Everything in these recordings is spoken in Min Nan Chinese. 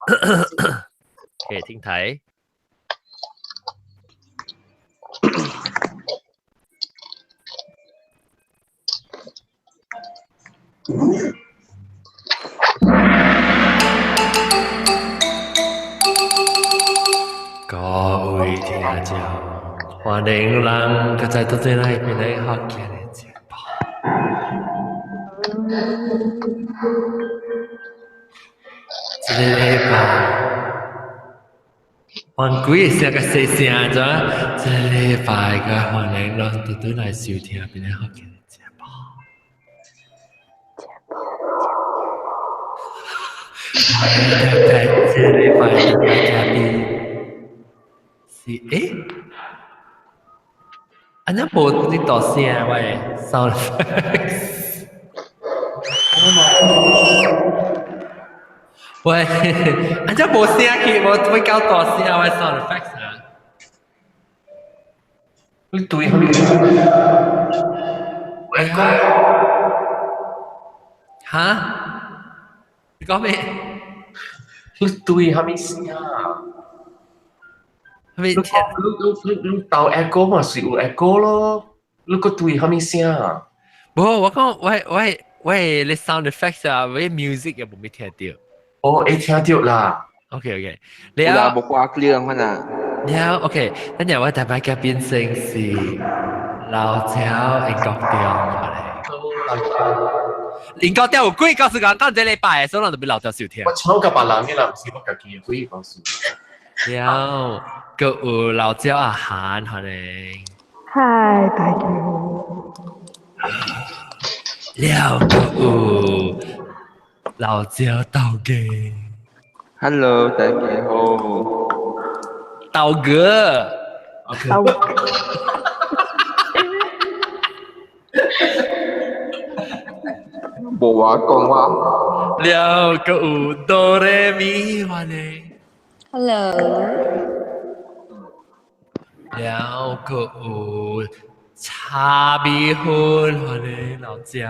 OK，聽睇。各位聽眾，歡迎咱閣再倒轉來變來福建的節目。這个禮拜，換幾个聲較細聲怎？這个禮拜閣歡迎咱倒轉來收聽變來福建的節目。這個禮拜的嘉賓是欸，按呢無你大聲喂，sound effects。喂，按呢無聲去，無會較大聲喂 sound effects 啊。你對蝦米？喂，哈？你講咩？你對蝦米聲啊？蝦米？你你你你鬥 echo 嘛是有 echo 咯，你閣對蝦米聲啊？無，我講我我我你 sound effects 啊，我 music 也無咩聽著。哦，會聽著啦。 OK OK，你有啦，啊無掛 clear 可能。你好 OK，等陣我特別嘅變成是老趙英國調英國調有鬼告訴講，講這禮拜，所以人就俾老趙收聽。我抄甲別人嘅啦，毋是我家己嘅鬼故事。了，閣有老趙阿韓可能。嗨，大家好。了，閣有老趙豆哥。 Hello，大家好。豆哥。豆哥。無話講話。了，閣有哆來咪歡迎。 Hello。了，閣有茶米粉歡迎老趙。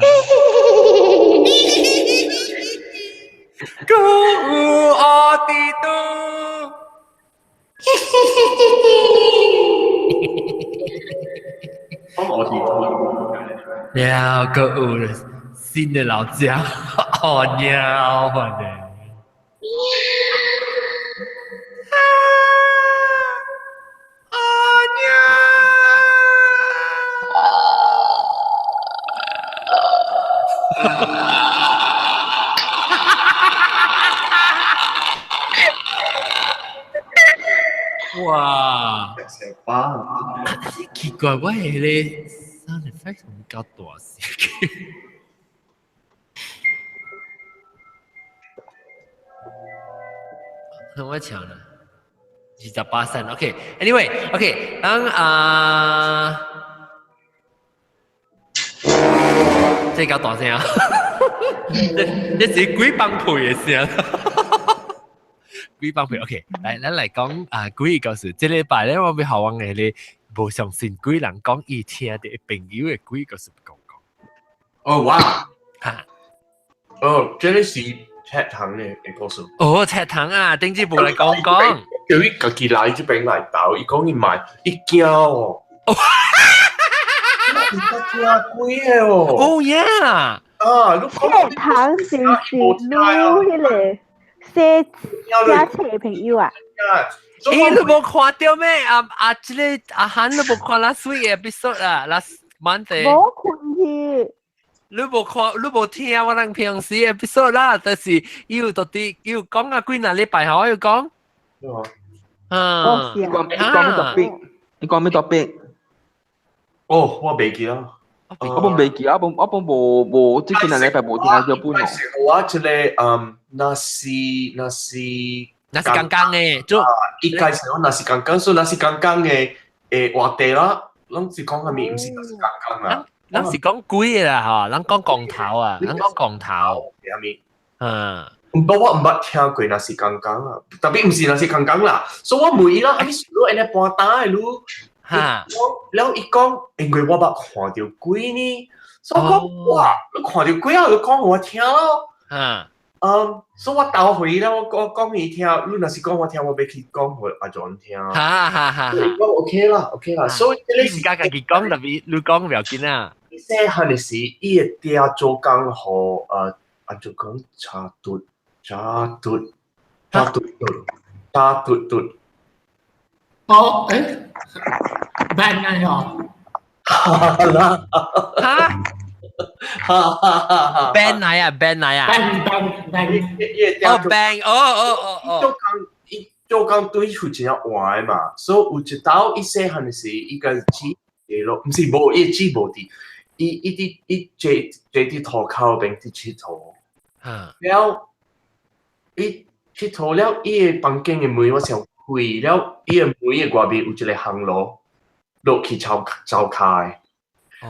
閣有奧迪多。講奧迪多。了，閣有新的老趙，哦喵歡迎。哦喵！哇！食飽。奇怪，我迄个 sound effect 唔夠大聲。我搶啦，28仙。OK，anyway，OK，當啊，這較大聲啊！這是鬼崩配的聲。鬼崩配，OK，來，咱來講啊，鬼故事。這禮拜咧，我欲予阮的咧無相信鬼人講，伊聽著朋友的鬼故事講講。哦，哇！哈！哦，這个是赤糖的故事。哦，赤糖啊，頂次無來講講。叫伊家己來這邊來鬥，伊講伊買，伊驚哦。伊驚鬼的哦。哦耶！啊，你赤糖是毋是你彼个寫寫冊朋友啊？欸，你無看著咩？啊啊，這个阿韓你無看 last week episode 啊，last month。無困去。你無看，你無聽我人平時 episode 啦，但是伊有到底伊有講啊，幾若禮拜後我有講。哦，你講你講咩 topic？你講咩 topic？哦，我袂記啊。我本袂記，我本我本無無，這幾若禮拜無聽著本哦。我這个嗯，若是若是若是剛剛的，就伊介紹若是剛剛，所以若是剛剛的誒話題啦，攏是講啥物？毋是若是剛剛啦。咱是講鬼的啦，吼，咱講光頭啊，咱講光頭。啥物？嗯。毋過我毋捌聽過若是剛剛啊，特別毋是若是剛剛啦，所以我問伊啦，啥物事你按呢搬擔的你？哈。了伊講，因為我捌看著鬼呢，所以我講哇，你看著鬼啊，你講予我聽咯。哈。所以我兜回咧，我講伊聽，你若是講我聽，我欲去講予阿 John 聽。哈哈哈！講 OK 啦，OK 啦。所以你毋敢家己講，特別你講毋要緊啊。細漢的時，伊的爹做工予按怎講查嘟查嘟查嘟嘟查嘟嘟。哦，誒，ban 啊喲。哈啦。哈？哈哈哈哈！ban 來啊，ban 來啊！ban ban ban。哦，ban，哦哦哦哦。做工伊做工對負責換的嘛，所以有一道伊細漢的時，伊個姊咯，毋是無伊姊無佇，伊佇伊坐坐佇塗跤邊佇𨑨迌。了，伊𨑨迌了，伊的房間的門我想開了，伊的門的外面有一個烘爐，落去灶灶跤的。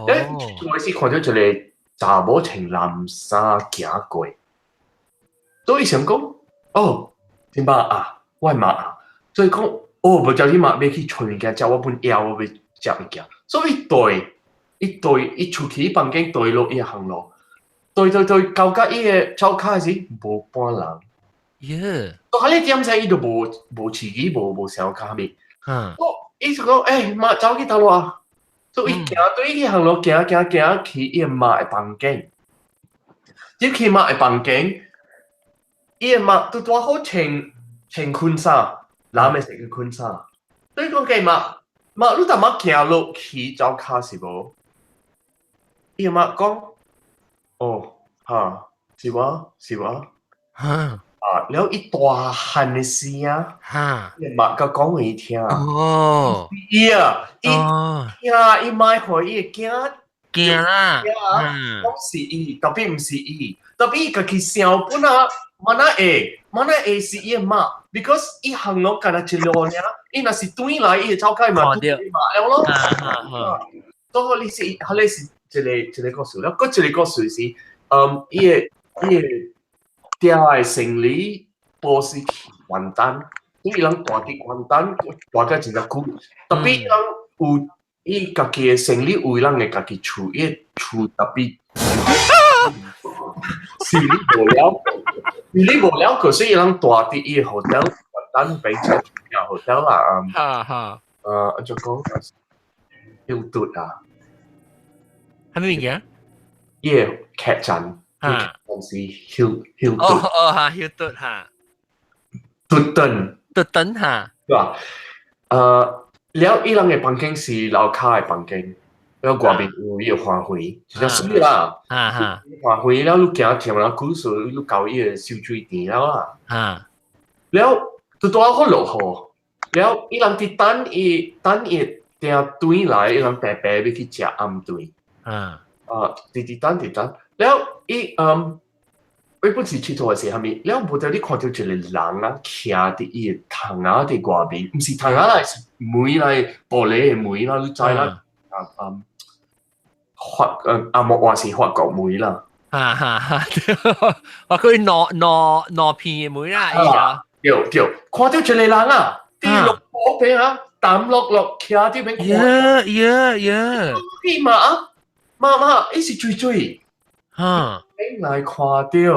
欸，我是看著一個查某穿藍衫行過，所以想講，哦，點辦啊？我的媽啊！所以講，哦，無叫你媽欲去揣物件食，我本枵，我欲食物件。所以對，伊對，伊出去房間對落伊烘爐，對對對，到甲伊的灶跤時無半人。耶！到彼點鐘伊就無無飼機，無無啥較物。哦，伊就講，欸，媽走去佗落啊？所以行對伊烘爐行行行去伊媽的房間，入去媽的房間，伊的媽拄拄好穿穿裙衫，藍的色的裙衫。所以講計媽，媽你淡仔行落去灶跤是無？伊的媽講，哦，哈，是我，是我。哈。啊，了伊大漢的時啊，伊媽佮講予伊聽。哦。伊啊，伊聽伊媽予伊的囝驚啦，講是伊，特別毋是伊，特別伊家己想本啊，萬那會，萬那會是伊的媽，because 伊行路干焦一路爾，伊若是轉來，伊會走開嘛，對嘛了咯。所以你是，彼個是一個一個故事，了閣一個故事是，伊的爹的生理無是去元旦，因為伊人住佇元旦，住甲真正久，特別伊人有伊家己的生理有伊人的家己厝，伊的厝特別是你無了，你無了，可是伊人住佇伊的 hotel，元旦邊隻 hotel 啦，哈哈，按怎講，希爾頓啊，啥物物件？伊的客棧。啊，是希希爾頓。哦哦哈，希爾頓哈。頓頓。頓頓哈。對吧？了伊人的房間是樓跤的房間，了外面有伊個花園，真正媠啦。啊哈。花園了，你行忝了久，所以你到伊個游水池了啦。了，拄拄好落雨，了伊人佇等伊等伊訂轉來，伊人白白欲去食暗頓。啊，佇佇等佇等。了，伊伊本是𨑨迌的時蝦米？了無得你看著一個人啊，徛佇伊的窗仔佇外面，毋是窗仔啦，是門來玻璃的門啦，你知啦？啊啊，法阿莫話是法國門啦。哈哈哈！話佢挪挪挪片的門啦，伊就對對，看著一個人啊，佇落雨邊啊，淡落落徛佇邊看。 Yeah yeah yeah！伊嘛啊，媽媽，伊是水水。你來看著，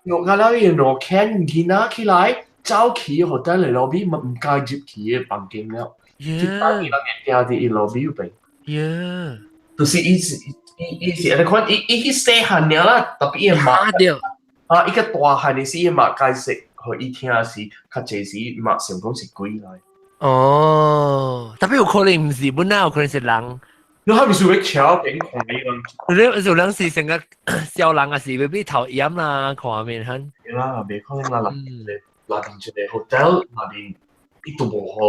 落甲了伊兩牽囡仔起來，走去 hotel 的 lobby，嘛毋敢入去伊的房間了。就等伊人會定佇伊 lobby 邊。 就是伊是伊伊是按呢款，伊伊去細漢爾啦，特別伊的媽。啊，伊較大漢的時，伊媽解釋予伊聽時，較濟時媽想講是鬼來。哦，特別有可能毋是，本來有可能是人。你係咪是會橋邊看你人？你有人是成個小人啊，是欲變頭炎啦，看面很。對啦，袂可能啦，內面一個 hotel 內面伊都無予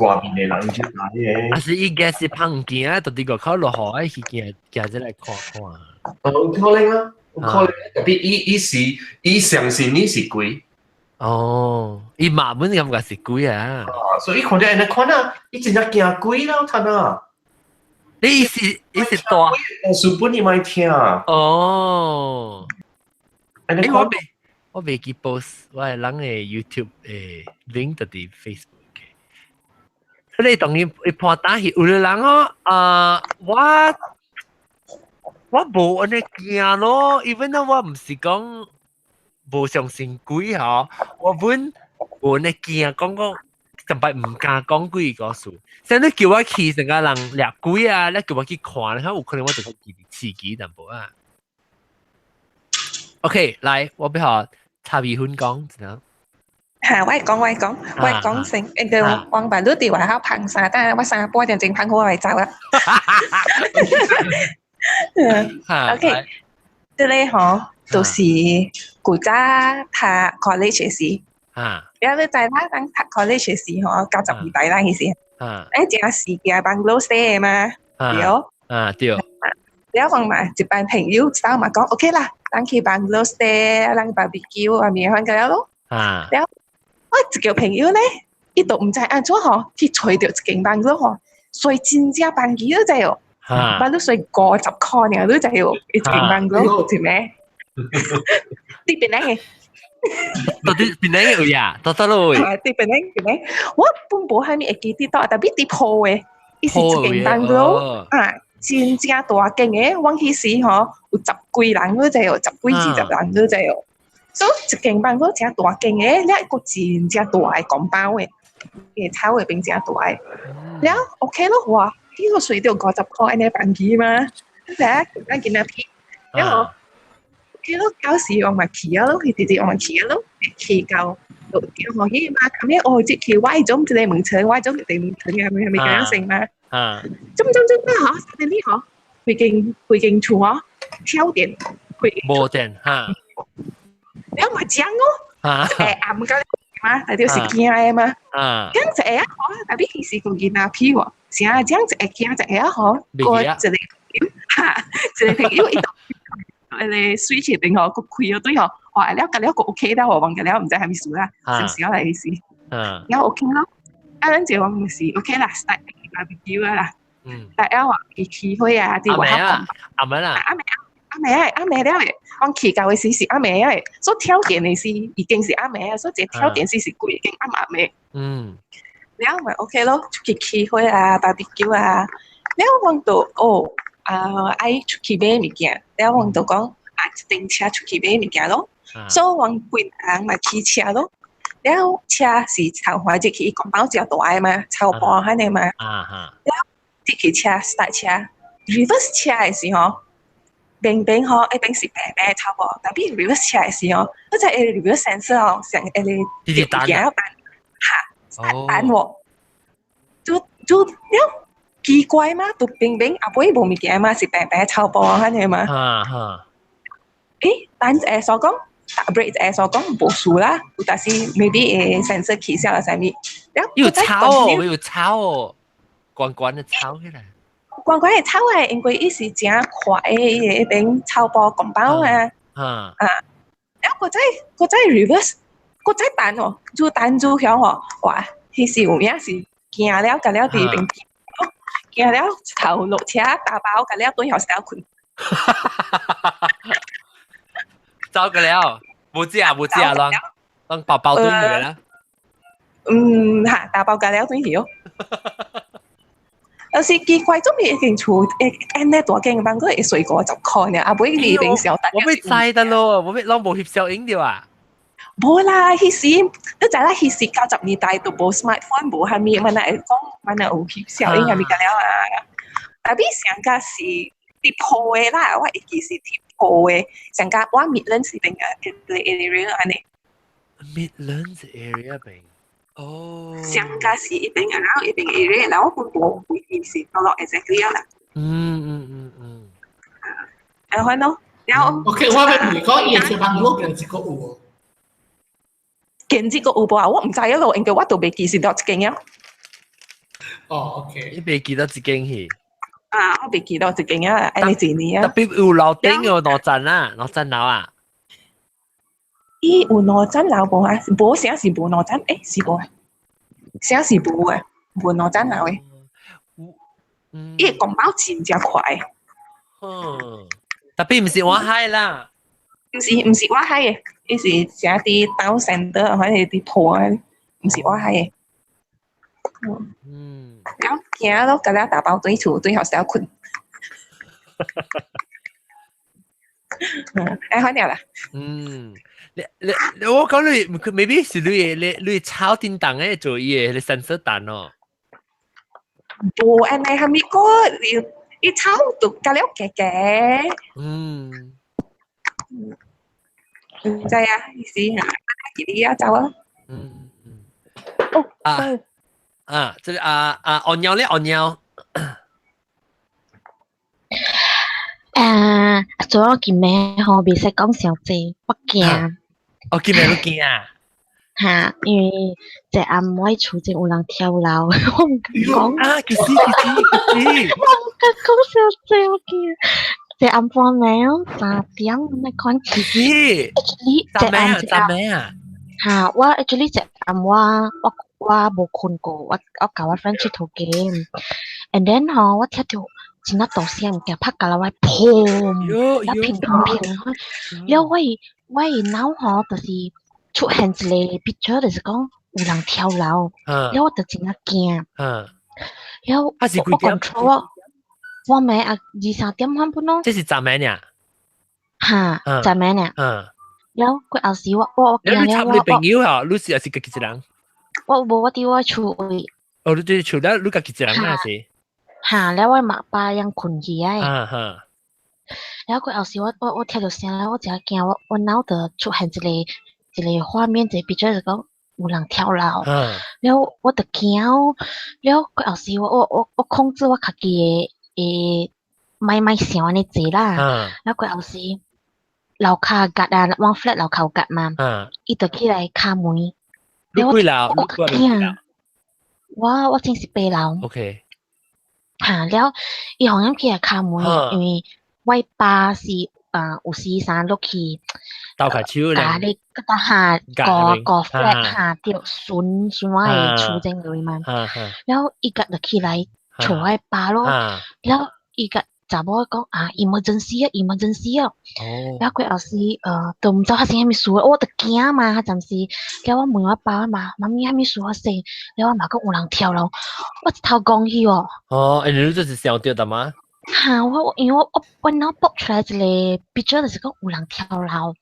外外面的人入來的。啊是伊該是芳物件，到佇外口落雨，愛去行行這來看看。哦，有可能啊，有可能。特別伊伊是伊相信你是鬼。哦，伊嘛本感覺是鬼啊。啊，所以伊看著按呢款啊，伊真正驚鬼了，睇啊。你是伊是大，書本你莫聽。哦。欸，我袂記 post 我的人的 YouTube 的 link 佇 Facebook。你當然伊破膽去，有的人哦，啊，我我無按呢驚咯，even though 我毋是講無相信鬼嗬，我本無按呢驚，講講特別毋敢講鬼故事。像你叫我去成個人掠鬼啊，你叫我去看，你看有可能我就會刺激淡薄啊。OK，來，我欲予茶米粉講，知道？嚇，我會講，我會講，我會講先。因為王白你佇外口芳衫，等下我3半點鐘芳好我會走啊。OK，這個吼，就是古早讀 college 時，了你知啦，咱讀 college 時吼，90年代啦，其實，正時期 bungalow stay 的嘛，對。啊對。了我嘛一班朋友走嘛講 OK 啦，咱去 bungalow stay，咱 barbecue 啊，咪反個了咯。了我一個朋友咧，伊都毋知按怎吼，去揣著一間 bungalow 吼，稅真正便宜，你知哦？把你稅50箍爾，你知哦？一間 bungalow 是咩？佇檳城的？到底檳城有呀？到倒落？佇檳城檳城，我本無啥物會記得到，特別佇鋪的，伊是一間 bungalow 啊，真正大間的。阮彼時吼有十幾人，你知哦？十幾二十人，你知哦？所以一間 bungalow 誠大間的，了一個真正大的 compound 的，個草的邊誠大的，了 OK 咯，哇！呢個稅都50箍按呢便宜嘛，你知影？咱今仔去，了後 OK 咯，到時我嘛去啊咯，佢直接我嘛去啊咯，去到就叫我去嘛，咁樣哦，這去歪咗一個門層，歪咗一個門層，係咪係咪咁樣成嘛？種種種咩嗬？你嗬，規間厝嗬，跳電，無電哈。你嘛講哦，暗到嘛，但就是驚的嘛。這樣就會啊，嗬，特別彼時個囡仔屁喎，成這樣就會驚就會啊，嗬，個一個朋友，哈，一個朋友伊就迄個 switch 邊吼，閣開咗對吼，哇，了甲了閣 OK 了，我忘記了，毋知啥物事啦，少少來彼時，了 OK 咯，啊，咱就講是 OK 啦，start barbecue 啦，但係話去起火啊，佇外口講，暗暝啦，暗暝暗暝啊，暗暝了的，阮去到的時是暗暝的，所以跳電的時已經是暗暝啊，所以這跳電時是規間暗暗的。了咪 OK 咯，出去起火啊，barbecue 啊，了阮就哦啊愛出去買物件，了阮就講啊一頂車出去買物件咯，所以阮規人嘛騎車咯，了車是頭環入去，伊講包誠大的嘛，超半按呢嘛，了入去車 start 車，reverse 車的時候。明明吼，一邊是白白差無，特別 reverse 車的時候，嗰隻 reverse sensor 吼，上一個彈哈，彈喎，就就了奇怪嘛，就明明後尾無物件嘛，是白白臭波按呢嘛。欸，彈所講，踏 brake 所講無事啦，有但是 maybe 會 sensor 起痟啦啥物，有臭哦，有臭哦，關關的臭起來。關關會臭的，因為伊是誠快的，伊會邊臭波公包啊。啊，然後閣再 reverse，閣再彈哦，愈彈愈響哦，哇！彼時有影是驚了，甲了佇邊驚了，頭落車打包，甲了轉予小睏。走個了，無食無食攏，攏包包轉去啦。嗯，嚇，打包甲了轉去哦。就是奇怪，做咩一間厝會按呢大間房，閣會稅50箍呢？啊，尾佇邊小我欲知得咯，我欲攏無翕小影著啊？無啦，彼時你知啦，彼時90年代都無 smartphone，無啥物，嘛若會講，嘛若有翕小影啥物個了啊。特別上加是佇鋪的啦，我會記是佇鋪的，上加我 Midlands 邊個 area 按呢。 Midlands area 邊。哦。上加是一邊 around 一邊 area，然後我本無會記是佗落 exactly 啦。然後咯，然後 OK，我欲問講伊的車房路建一個有無？建這個有無啊？我毋知啊咯，因為我都袂記是佗一間啊。哦，OK。你袂記得一間去？啊，我袂記得一間啊，按呢一年啊。特別有樓頂有兩層啊，兩層樓啊。伊有兩層樓無啊？無啥是無兩層，欸，是無啊？啥是無啊？無兩層樓的。伊講包真正快。嗯，特別毋是外海啦。毋是毋是外海的，伊是誠佇 town center 還是佇鋪啊？毋是外海的。了驚咯，甲了打包轉厝轉予小睏。哎，好了啦。嗯，你你我講你，maybe 是你炒叮當嘅做伊個，你 sensor 彈哦。無按呢，係咪個伊炒就加了加加。唔知啊，意思嚇，記你啊走啊。哦，啊啊，這個啊啊，按尿咧，按尿。啊，做我見咩吼，袂使講傷濟，我驚。哦，見咩都驚啊？嚇，因為這暗我厝前有人跳樓，我毋敢講。啊，其實其實其實，我毋敢講傷濟，我驚。這暗半暝3點那款。其實。 Actually，這暗這咩啊？嚇，我 actually 這暗我無睏過，我共我 friend 𨑨迌 game，and then 吼我聽著真啊大聲物件拍甲來我砰，了砰砰砰，了我的腦吼就是出現一個 picture，就是講有人跳樓，了我就真啊驚，了我 control 我，我咪啊2、3點半本咯。這是昨暝爾？嚇，昨暝爾。了過後時我驚了我。你朋友啊？你是還是家己一人？我無，我佇我厝位。哦，你佇厝了，你家己一人啊是？嚇，了我嘛爸樣睏去啊。啊哈。了過後時我聽著聲了，我真驚，我腦就出現一個畫面，一個 picture 就講有人跳樓。了我就驚，了過後時我控制我家己的莫想按呢濟啦。了過後時樓跤夾啊，我 flat 樓跤有夾嘛。伊就起來敲門。你幾樓？我驚。我真是8樓。 OK。嚇了，伊互人起來敲門，因為我爸是啊有時啥落去，鬥下手咧。啊，你覺得下個個 flat 下對巡巡我的厝前落嘛。了伊個就起來吵我爸咯，了伊個查某講啊，emergency 啊，emergency 啊。了過後時，都毋知發生啥物事，我就驚嘛，彼陣時。了我問我爸媽，媽咪啥物事發生？了我媽講有人跳樓，我一頭戇去哦。哦，欸，你這是想著的嗎？嚇！我因為我腦爆出來一個 picture，就是講有人跳樓。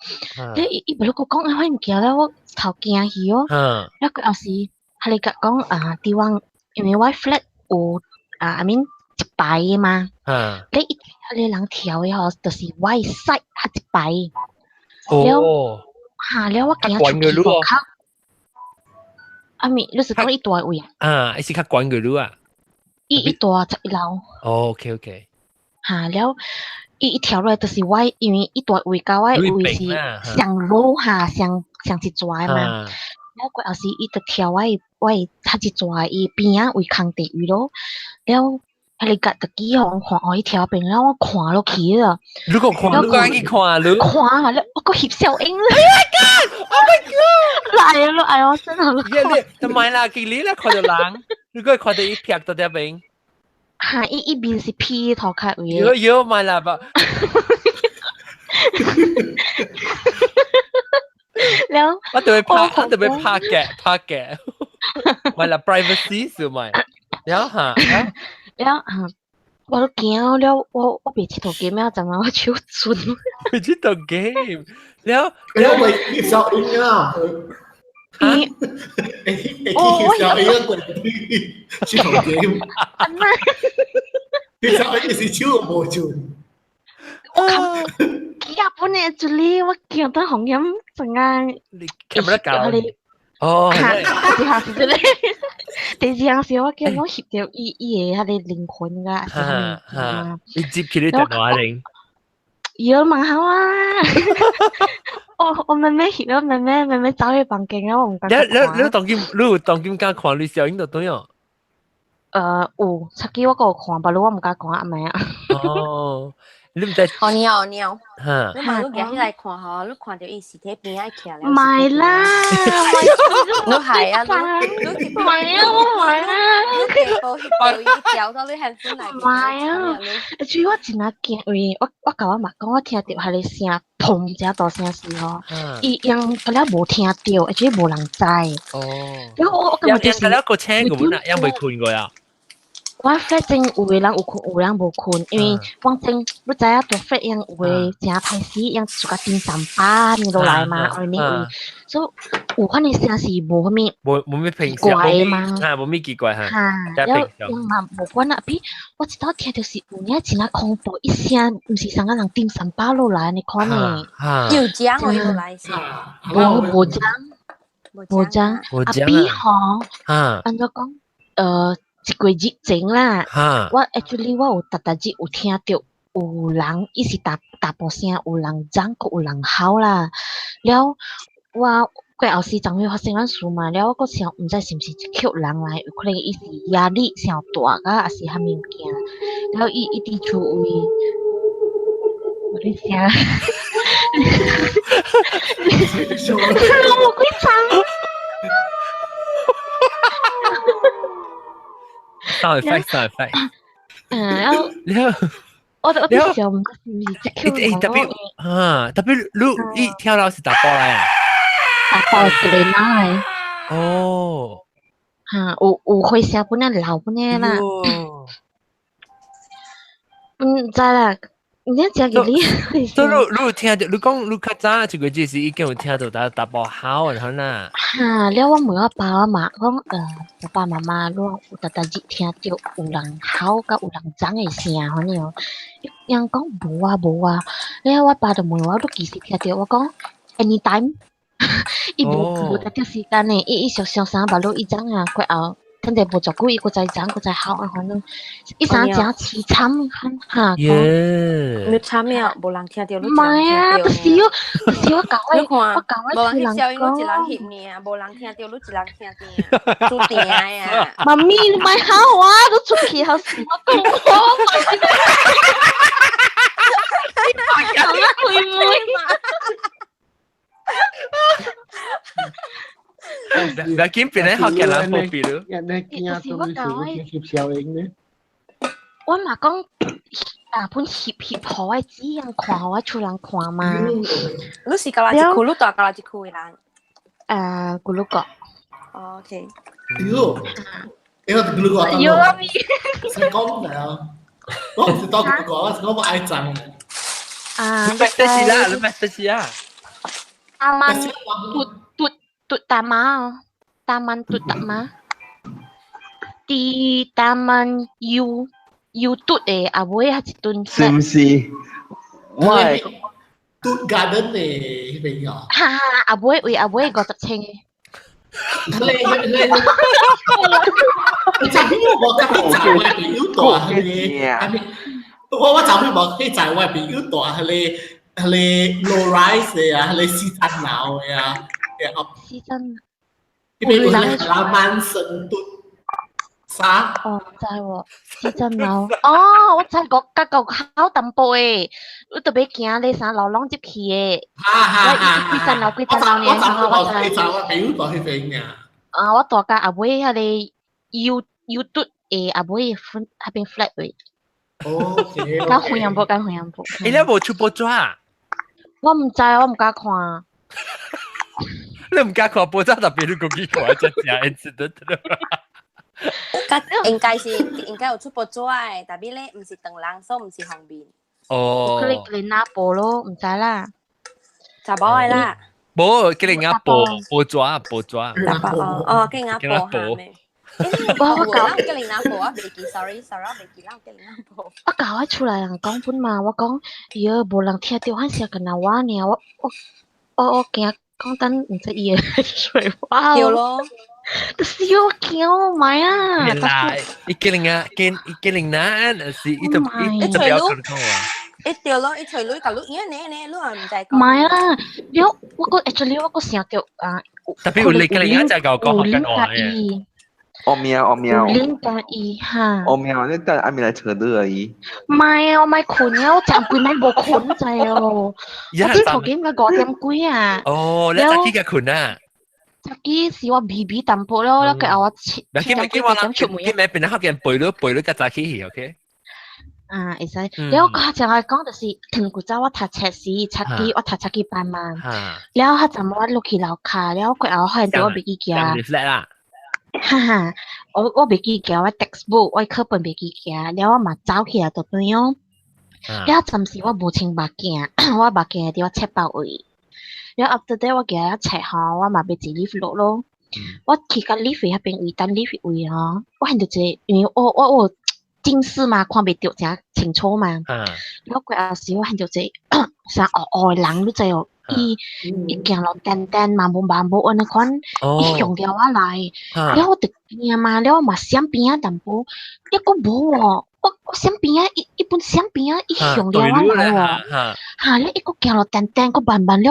你伊伊無你閣講彼款物件了，我一頭驚去哦。了過後時，彼個甲講啊，佇我因為我 flat 有啊，I mean 一排的嘛。你伊彼個人跳的吼，就是我的 side 彼一排。哦。嚇！了我驚出去外口。啊咪，你是講伊蹛位啊？啊，伊是較懸過你啊？伊蹛11樓。哦，OK OK。嚇了，伊跳落來就是我，因為伊蹛位佮我的位是相滷哈，相相一逝的嘛。了過後時，伊就跳我的較一逝伊邊仔位空地位咯。了，彼個甲就起予看哦，伊跳邊，了我看落去了。你閣看，你閣去看，你看啊！了我閣翕小影。 Oh my god！Oh my god！來啊！哎呦，真係。你，唔係啦，見你咧看著人，你閣看著伊劈到這邊。嚇！伊伊面是披頭殼位。有有買啦吧。了。我特別拍，我特別拍嘅，拍嘅。買啦，privacy 是咪？了嚇。了嚇，我都驚了，我袂𨑨迌 game 啊，怎啊我手震。袂𨑨迌 game，了了咪翕小影啊！咦？欸，小影啊，滾𨑨迌 game。翕小影是手無震。我靠！幾日本的這裡我驚到紅險陣間。你 camera 搞？哦。嚇！第二項是這個，第二項是我驚我翕著伊伊的彼個靈魂噶，哈哈，你接起你電話鈴。有問好啊！我妹妹翕了，妹妹走去房間啊，我毋敢。你當今你有當今敢看你小影就對哦。有，手機我閣有看，不過我毋敢看阿妹啊。哦，你毋知？哦尿尿，哈，你嘛你舉起來看吼，你看著伊屍體邊仔徛咧。毋係啦，你係啊，你唔係啊，我唔係啊。你地步翕到伊掉到你 handphone 內面。唔係啊，主要我真正驚，因為我共我媽講，我聽著彼个聲，砰一大聲時吼，伊用個了無聽著，而且無人知。哦。然後我感覺就是。了個請過本啊，ยัง未困過啊。我 flat 正有的人有睏，有的人無睏，因為講真，你知影住 flat 樣有的誠歹死，樣自家叮三巴呢落來嘛，愛呢位，所以有款的聲是無啥物無無咩平奇怪嘛，啊，無咩奇怪哈，哈，了樣嘛無管啦，比我一道聽著是有影真啊恐怖，一聲毋是三個人叮三巴落來，你看呢？有講我落來是，無無講，無講，啊比吼，按怎講，一個月前啦，我 actually 我有逐逐日有聽著有人伊是大大步聲，有人講，閣有人吼啦。了我過後時陣會發生按事嘛，了我閣想毋知是毋是一群人來，有可能伊是壓力傷大甲，抑是啥物物件。了伊伊佇厝位，我咧想，我鬼慘。 Sound effect, sound effect。嗯，然後我我佇想，毋知是毋是這欸特別啊，特別你一跳到是打波來啊？打波一個來。哦。哈，有有火聲本來老本來啦。毋知啦，你講個你。所以你你有聽著，你講你較早一個字是已經有聽到打打波吼，然後啦。哈，了我問我爸我媽講，爸爸媽媽，你有逐逐日聽著有人吼佮有人講的聲，反正，𪜶講無啊無啊，了我爸就問我，你幾時聽著？我講 anytime，伊無無特定時間的，伊伊想想啥目路伊講啊，過後。等下無足久，伊閣再講，閣再吼啊，反正伊啥誠淒慘，哈。耶！你慘了，無人聽著，你毋係啊，就是我，就是我教我，我教我無人翕照，伊一人翕爾，無人聽著，你一人聽著，注定啊！媽咪，你莫吼我，你出去好死我講我，我開門。唔要緊，變咧學嘅人無比咯。就是我教我我嘛講，啊本翕翕予我姊人看，予我厝人看嘛。你是舊來一區，你住舊來一區的人？咕嚕國。哦，OK。喲，因為咕嚕國。喲阿咪。是講咩啊？我唔是當咕嚕國，我是講我愛髒。啊，你咩事啦？你咩事啊？阿曼嘟嘟嘟大媽，Taman 嘟大媽，佇 Taman U U 嘟的阿尾還一頓。是毋是？我係嘟 garden 的彼邊哦。哈哈，阿尾為阿尾50千的。你你你，你昨天我甲你在我朋友住彼個，我我昨天無去在我朋友住彼個彼個 low rise 的啊，彼個四層樓的啊，四層。彼邊有那個萬盛嘟啥？哦，知喎，四層樓。哦，我知個甲個好淡薄的，你特別行咧啥樓攏入去的。哈哈哈！幾層樓幾層樓呢？我知我朋友住彼邊爾。啊，我住甲阿尾彼個 U U 嘟的阿尾分彼邊 flat 位。哦，較遠無？較遠無？欸，你無出報紙啊？我毋知，我毋敢看。你毋敢看報紙，特別你講去看這正 incident 應該是應該有出報紙的，但係咧毋是唐人，所以毋是方便。哦。可能叫你拿報咯，毋知啦。查某的啦。無，叫你拿報報紙報紙。哦哦，叫你拿報哈咩？我我教叫你拿報，我袂記，sorry sorry，我袂記，咱叫你拿報。我教我厝內人講本嘛，我講，喲，無人聽著，反正干焦我爾，我我我我驚講等毋知伊會水我。對咯。就是我驚我買啊！啦，伊叫你啊，叫伊叫你拿，是伊就伊就不要講話。一對咯，伊揣女共你，因為呢呢，你也毋知講。毋係啦，了我閣 actually 我閣想著啊。特別有你叫你啊，就講講學緊話嘅。我喵我喵。有恁佮伊哈。我喵，你等暗暝來找你而已。毋係啊，我莫睏啊，我昨規暝無睏知哦。我今頭幾個5點幾啊。哦，你早起個睏啊？早起是我微微淡薄咯，了過後我7點幾點出門。今日變得較緊背你背你較早起去，OK？啊，會使。了我較正來講就是，古早我讀冊時，冊機我讀冊機班嘛。了較陣我落去樓跤，了過後發現著我袂記行。啦。哈哈，我袂記寄我 textbook，我課本袂記寄，了我嘛走去啊，就對哦。了暫時我無穿目鏡，我目鏡佇我冊包位。了 after that 我寄遐冊吼，我嘛欲坐 lift 落咯。我去到 lift 彼邊位，等 lift 位吼，我看著一個，因為我有近視嘛，看袂著誠清楚嘛。了過後時我看著一個衫黑黑的人，你知無？伊伊行路顛顛慢無慢無按呢款，伊向著我來，了我就驚嘛，了我嘛閃邊仔淡薄，抑閣無哦，我閃邊仔，伊伊本閃邊仔，伊向著我來哦，哈，了伊閣行路顛顛，閣慢慢了，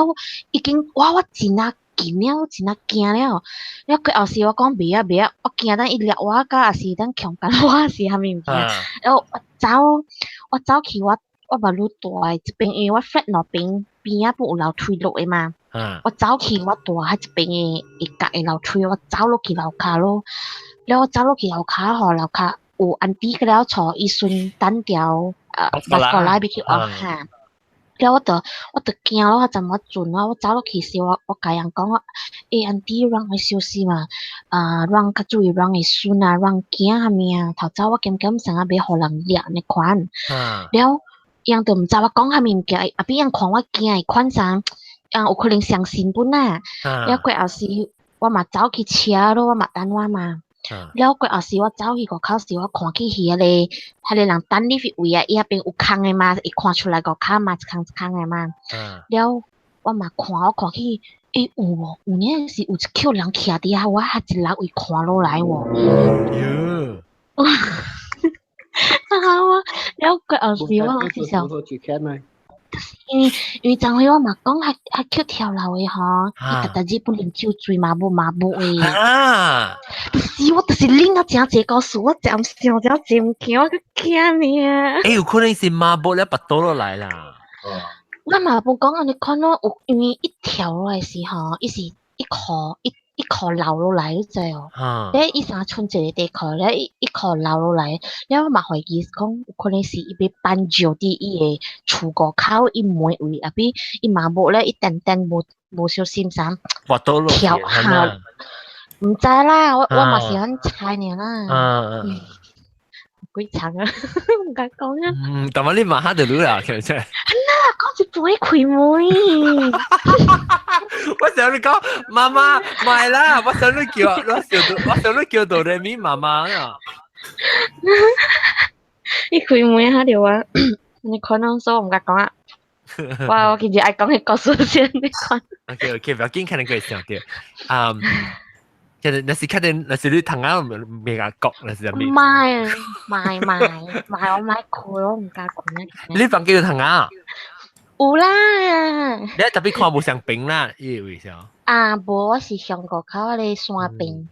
已經我真啊緊了，我真啊驚了，了過後時我講袂啊袂啊，我驚等伊掠我，甲抑是等強姦我是啥物物件，了我走去我目睭大的這邊，因為我 flat 兩邊邊仔本有樓梯落的嘛，我走去我蹛彼這邊的一角的樓梯，我走落去樓跤咯，了我走落去樓跤吼，樓跤有 auntie 閣了坐伊孫等條巴士過來欲去學哈。了我就驚咯，我怎麼準啊？我走落去時，我共人講我，欸，auntie，阮愛小心啊，啊，阮較注意阮的孫啊，阮囝啥物啊，頭走我感覺毋啥欲予人掠按呢款。了，𪜶就毋知我講啥物物件，後壁𪜶看我驚的款啥，𪜶有可能相信本啊。了過後時，我嘛走去車咯，我嘛等我嘛。了過後時，我走去外口時，我看去彼個人等你位啊，伊彼邊有空的嘛，會看出來外口嘛，一空一空的嘛。了，我嘛看，我看去，欸有哦，有影是有一抾人徛佇遐，我較一樓位看落來喎。啊！我了過後時，我攏是想。因為昨昏我嘛講，較較去跳樓的吼，伊逐逐日本啉酒醉麻木麻木的。啊！就是我就是啉到誠濟故事，我真想真濟物件，我閣驚呢。欸，有可能是麻木了，腹肚落來啦。我嘛無講按呢款咯，有因為伊跳落來時吼，伊是一箍一一箍流落來，你知無？咧伊衫穿一个短褲，咧一箍流落來，了我嘛懷疑講有可能是伊欲挽救佇伊的厝外口，伊門位後壁伊嘛無咧，伊定定無小心啥跳下，毋知啦，我嘛是按猜爾啦。鬼長啊，毋敢講啊。嗯，但係你馬上就愈啦，其實。啊，講一半開門。我想你講媽媽買啦，我想你叫，我想你叫哆來咪媽媽啊。你開門下著我，你可能說我毋敢講啊。我其實愛講彼故事先，你看。 OK OK，不要緊，可能會想著。嗯。其實那是確定，那是你糖仔未共講，那是啥物？毋愛，毋愛毋愛，毋愛我毋愛睏，我毋敢睏啊。你房間有糖仔？有啦。你特別看無相平啦，伊位啥？啊，無，我是上外口彼个山邊。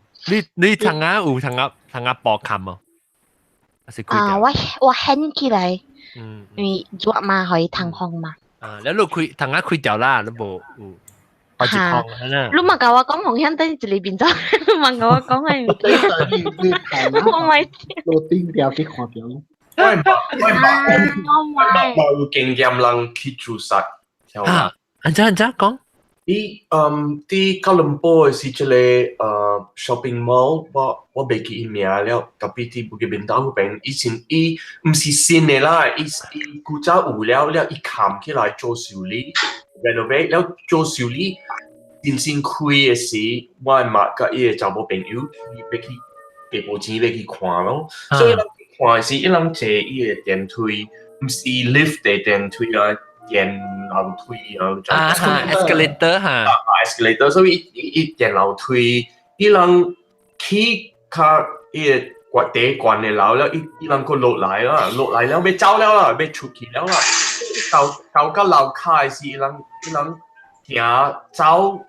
你糖仔有糖仔布冚無？啊，我掀起來，因為熱嘛，予伊通風嘛。啊，你開糖仔開掉啦，你無有。哈！你嘛共我講紅響等一個變走，你嘛共我講係物件，我唔係。落頂條去看著。我有經驗人去自殺。啊，按怎按怎講？伊佇吉隆坡的是一个shopping mall，我袂記伊名了，特別佇布吉檳島彼邊，以前伊毋是新的啦，伊伊古早有了了，伊冚起來做修理，renovate 了做修理，真正開的時，我的媽佮伊的查某朋友欲去加無錢欲去看咯，所以咱去看的時，伊人坐伊的電梯，毋是 lift 的電梯啊。電樓梯啊，啊，escalator 哈，escalator，所以伊伊電樓梯，伊人去較伊個底懸的樓了，伊伊人閣落來啦，落來了欲走了啦，欲出去了啦，到樓跤的時，伊人行走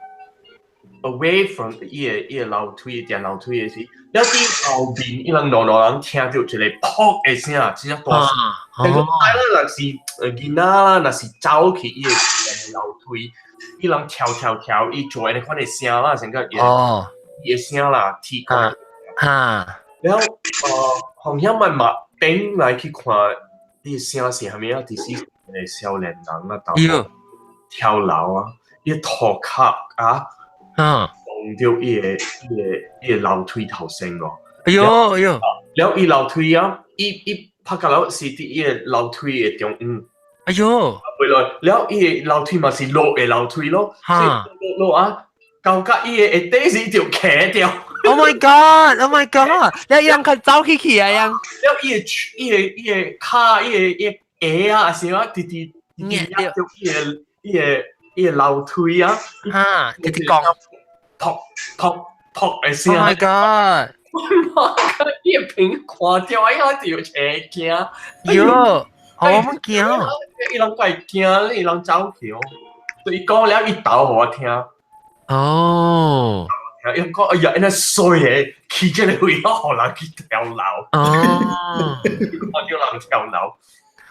away from 伊個樓梯電樓梯的時，了佇後面伊人兩兩人聽著一个噗的聲，真正大聲。但是啦，若是囡仔啦，若是走去伊个樓梯，伊人跳跳跳，伊做按呢款的聲啦，成個伊的聲啦，天哈。了後遐嘛嘛轉來去看，伊的聲是啥物啊？就是一个少年人啊，跳樓啊，伊塗跤啊，碰到伊個樓梯頭先哦。哎喲哎喲！了伊樓梯啊，伊拍甲了是佇伊個樓梯的中央。哎喲！回來了伊個樓梯嘛是落的樓梯咯，落落啊，到甲伊個下底是就徛掉。 Oh my god! Oh my god! 你人佢走起去啊樣。了伊個跤，伊個鞋啊，還是啊，直直壓到伊個樓梯啊。哈！直直講。撲撲撲的聲。 Oh my god! 我伊個朋友看到，伊個就邪驚。喲！我唔驚。伊人怪驚，伊人走去哦。所以講了，伊頭予我聽。哦。伊講哎呀，那衰的，去這個位，我予人去跳樓。哦。看到人跳樓。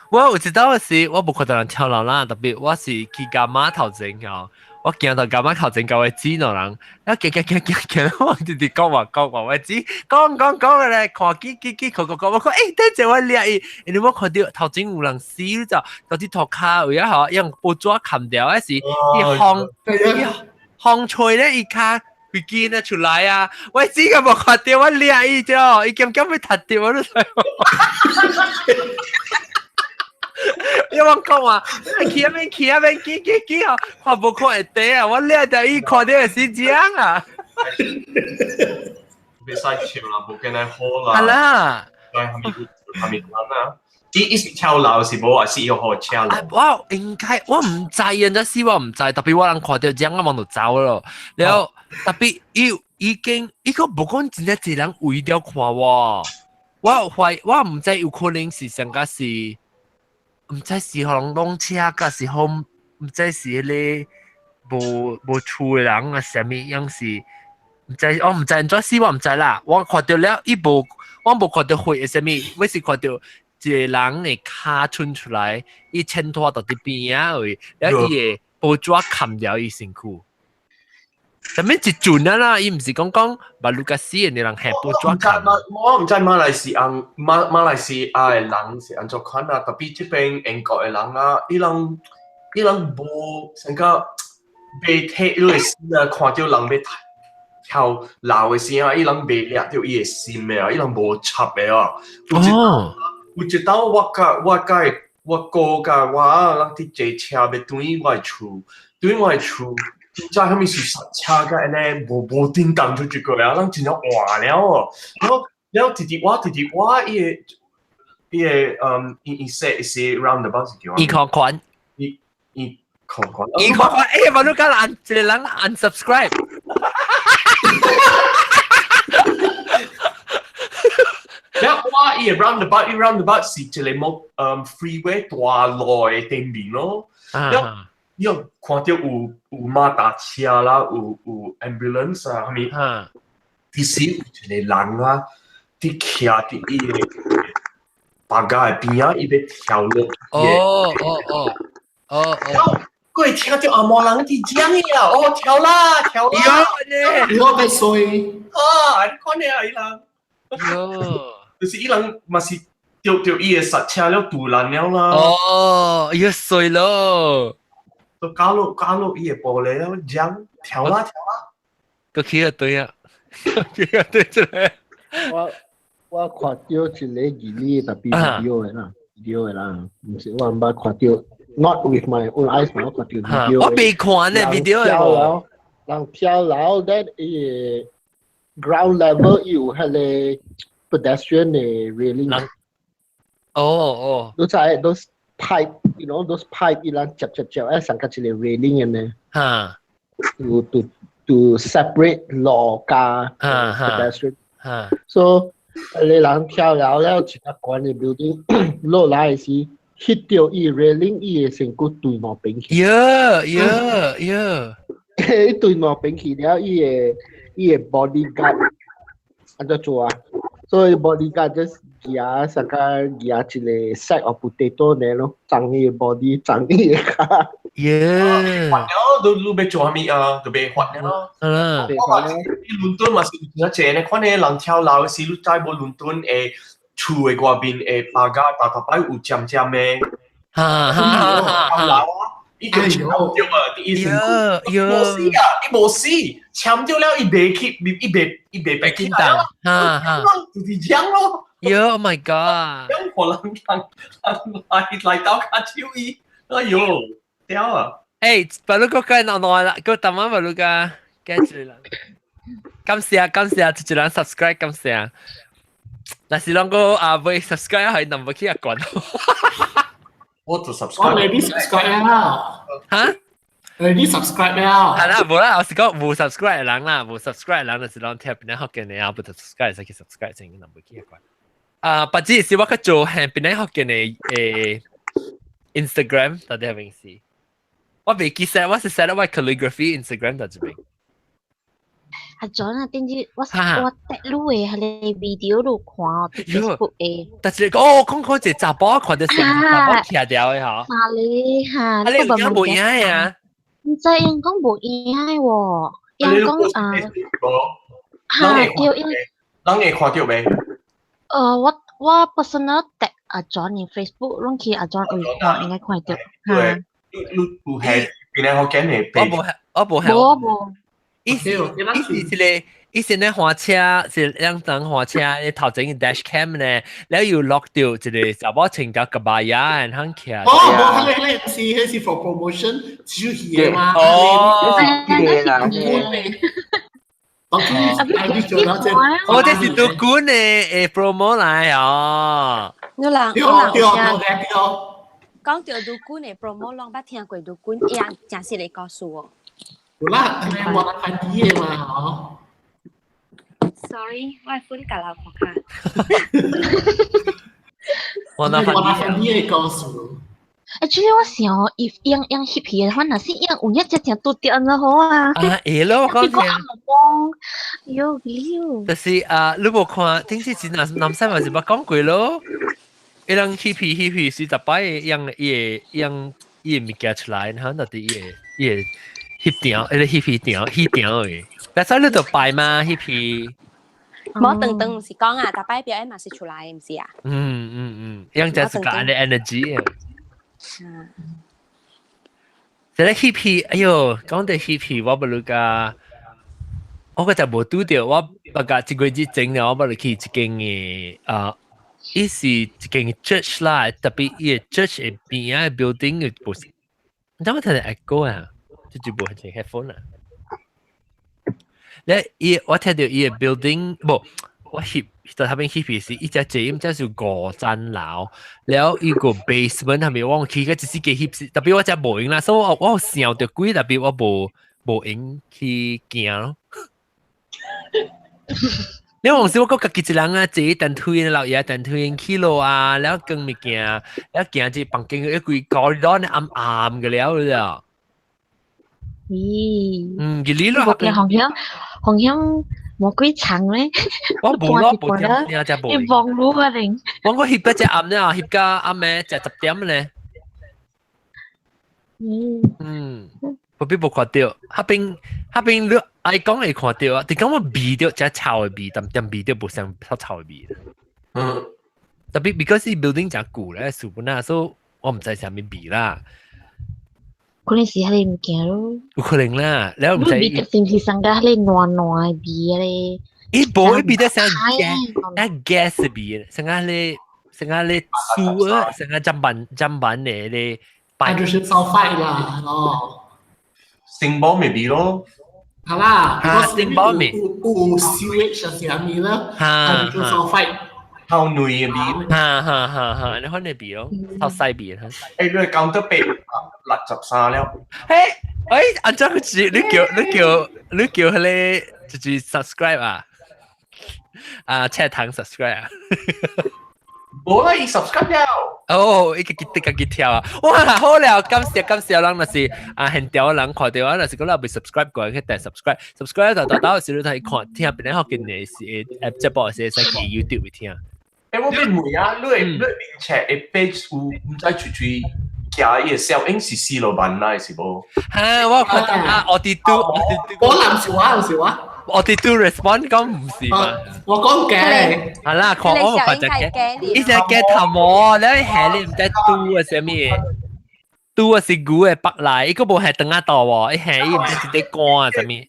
我有一道是，我無看到人跳樓啦，特別我是去柑仔頭前哦。我行到柑仔頭前，甲我指兩人，啊行行行行行，我直直講話講話，我指講講講咧，看見見見看看看，我看欸，等陣我掠伊，因為我看到頭前有人死就，到佇塗跤位啊吼，用報紙冚掉，還是伊風伊風吹咧，伊跤飛機咧出來啊！我指個無看到，我掠伊咗，伊兼兼欲踢掉我都知。因為我講話，去啊邊去啊邊，去去去哦，看無看會底啊！我掠到伊看到是這樣啊。袂使笑啦，無見來好啦。係啦。係咪係咪啊？伊是跳樓是無，還是伊予車落？我應該我毋知，人家死我毋知，特別我人看到這樣，我望就走咯。然後特別伊已經伊個無講真正濟人圍著看我，我懷我毋知有可能是上個是。毋知是予人弄車，抑是予毋知是彼個無無厝的人啊，啥物樣是？毋知我毋知按怎死，我毋知啦。我看著了，伊無，我無看著血的啥物，我是看著一個人的跤伸出來，伊前拖就佇邊仔位，了伊的報紙冚著伊身軀。啥物一陣啊啦，伊毋是講講馬路甲死的人係報紙冚。我毋知馬來西亞馬馬來西亞的人是按怎款啊，特別這邊英國的人啊，伊人無成個袂體你的心啊，看著人欲跳樓的時啊，伊人袂掠著伊的心的啊，伊人無插的啊。哦。有一擺我佮我哥佮我人佇坐車欲轉去我的厝，轉去我的厝。真正啥物是剎車甲按呢無無叮當出一個啊，咱真正換了哦。然後了直直我直直我伊個伊個嗯伊伊說是 roundabout 是叫伊可寬，伊伊可寬，伊可寬，欸，我都講按一個人 unsubscribe。了我伊個 roundabout 伊 roundabout 是一個木嗯 freeway 大路的頂面咯。了你有看到有有馬達車啦，有有 ambulance 啊，啥物？其實有一個人啊，佇徛佇伊个別家的邊仔，伊欲跳落。哦哦哦哦哦！閣會聽著紅毛人佇講伊啊，哦跳啦跳啦！喲，我欲衰啊！你看爾伊人，喲，就是伊人嘛是著著伊的剎車了堵爛了啦。哦，伊衰咯。都搞落搞落伊的玻璃了，講跳啦跳啦，閣起個對啊，起個對出來。我我看著一個義理特別 video 的啦，video 的啦，毋是我毋捌看著，not with my own eyes 嘛，我看著 video。我未看呢 video 的無。人跳樓，then 伊個 ground level 伊有彼個 pedestrian 的 railing。哦哦。你知 those pipe，you know those pipe 伊人接接接，愛上個一個 railing 的呢。哈。 To separate 路佮 pedestrian。哈。 So 你人跳樓了，一個懸的 building 落來時，hit 著伊 railing，伊的身軀對兩邊去。喲喲喲！伊對兩邊去了，伊的 bodyguard 按怎做啊？所以 bodyguard just 舉上個舉一個 sack of potato 呢咯，裝伊的 body，裝伊的跤。耶！發了，都你欲做啥物啊？就欲發了。嗯。我話佇倫敦嘛是有真濟呢，看呢人跳樓時，你知無倫敦的厝的外面的巴架逐逐擺有尖尖的。哈哈哈！跳樓啊！伊叫簽掉啊！啲醫生，伊無死啊！伊無死，簽掉了，伊袂去，伊袂白緊張，哈哈，就是這樣咯。喲，Oh my God！任何人人來到卡手伊，哎呦，屌啊！誒，白鹿哥梗係耐啦，個大媽白鹿哥，跟住啦。感謝感謝，一人 subscribe 感謝。若是攏個啊未 subscribe 係能唔去啊關。我就 subscribe。我未必 subscribe 啦。嚇？未必 subscribe 啦。係啦，無啦，我是講無 subscribe 的人啦，無 subscribe 的人就是攏聽邊個福建的啊，不 subscribe 使去 subscribe 先，能唔去啊關。啊，不只是我較做係邊個福建的Instagram 到底係咩事？我未記 set，我是 set 我 calligraphy Instagram 到這邊。阿 John 啊，頂日我得你的彼个 video 你看 Facebook 的。但是哦，講講一個查某看到成查某徛掉的吼。啊你哈，啊你有影無影的啊？毋知𪜶講無影的喎，𪜶講啊，哈對，因人會看著未？我 personal tag 阿 John 的 Facebook，攏去阿 John 位看，應該看著。對，你有係邊個福建的？我無我無無無。伊是伊是一個，伊是咧駛車，是兩人駛車，頭前個 dash cam 咧，了又錄到一個查某穿條 kebaya，然後徛。哦，無，彼個是 for promotion，小戲的嘛。哦，是啦。哦，這是杜冠的promo 來哦。你人對對對對。講到杜冠的 promo，攏捌聽過杜冠，伊也真實的故事哦。有啦，我看啲的嘛，吼。 Sorry，我款甲人看下。我那翻啲的故事。 Actually 我想哦，if 樣樣翕戲的話，若是樣有一隻正拄著按怎好啊？啊，會咯，我講聽。喲喲。就是啊，你無看，頂次前南南西嘛是捌講過咯。伊人翕戲翕戲是十擺樣伊個樣伊個物件出來，然後到底伊個伊個。翕條，伊個翕戲條，戲條的。但係你就擺嘛，翕戲。無等等，毋是講啊，逐擺表演嘛是出來，毋是啊？嗯嗯嗯，樣就是個按呢 energy 啊。這個翕戲，哎喲，講到翕戲，我不如甲，我個就無拄著，我大概一個月前了，我不如去一間的啊，伊是一間 church 啦，特別伊個 church 的邊仔 building 的無是，你知我聽著 echo 啊？這就無係 headphone 啦。咧，伊我聽著伊个 building，無，我翕在那邊翕是伊只這，這是五層樓，了伊個 basement 係咪我去個只是個翕，特別我只無閒啦，所以我有想著鬼，特別我無閒去行咯。你往時我閣家己一人啊，坐電梯老爺電梯去落啊，了扛物件，了行這房間一規 corridor 暗暗個了了。咦？嗯，佢呢咯，紅響紅響無幾層咧。我無咯，無點點只無。你望路啊定？我個翕一隻暗咧，翕到暗暝食10點咧。嗯。嗯，無必無看著，彼邊彼邊你愛講會看著啊，你講我味著只臭的味，但但味著無像臭臭的味。嗯。特別 because building 誠舊咧，樹本啊，所以我毋知啥物味啦。可能是彼个物件咯。有可能啦，了毋知。味是毋是上個彼個暖暖的味咧？伊無，伊味得像 gas gas 的味，像個咧，像個咧酥啊，像個砧板砧板的咧。 Hydrogen sulfide 啦，哦。星寶咪味咯。係啦，星寶味。有 sewage 是啥物啦？Hydrogen sulfide。透內的味。哈哈哈哈！你看你味咯，透細味哈。欸，你講得863了。嘿，欸，按怎個字？你叫彼个就是 subscribe 啊？啊，車糖 subscribe 啊？無啦，伊 subscribe 了。哦，伊家己家己跳啊！哇，好了，感謝感謝人，若是啊，現條人看著啊，若是講你未 subscribe 過，去訂 subscribe，subscribe 就到到時你睇看聽邊個福建的是節目是會使去 YouTube 聽。欸，我欲問啊，你面冊的 page 有毋知隨隨行伊的小影是四羅萬來是無？哈，我看到啊，我哋都我哋都，我唔是我，唔是我，我哋都 respond 講唔是嘛？我講假。係啦，看我看就假，伊只假頭毛，你係你毋知拄啊啥物？拄啊是牛的腹內，伊個無係腸仔肚喎，伊係伊毋知一個肝啊，啥物？伊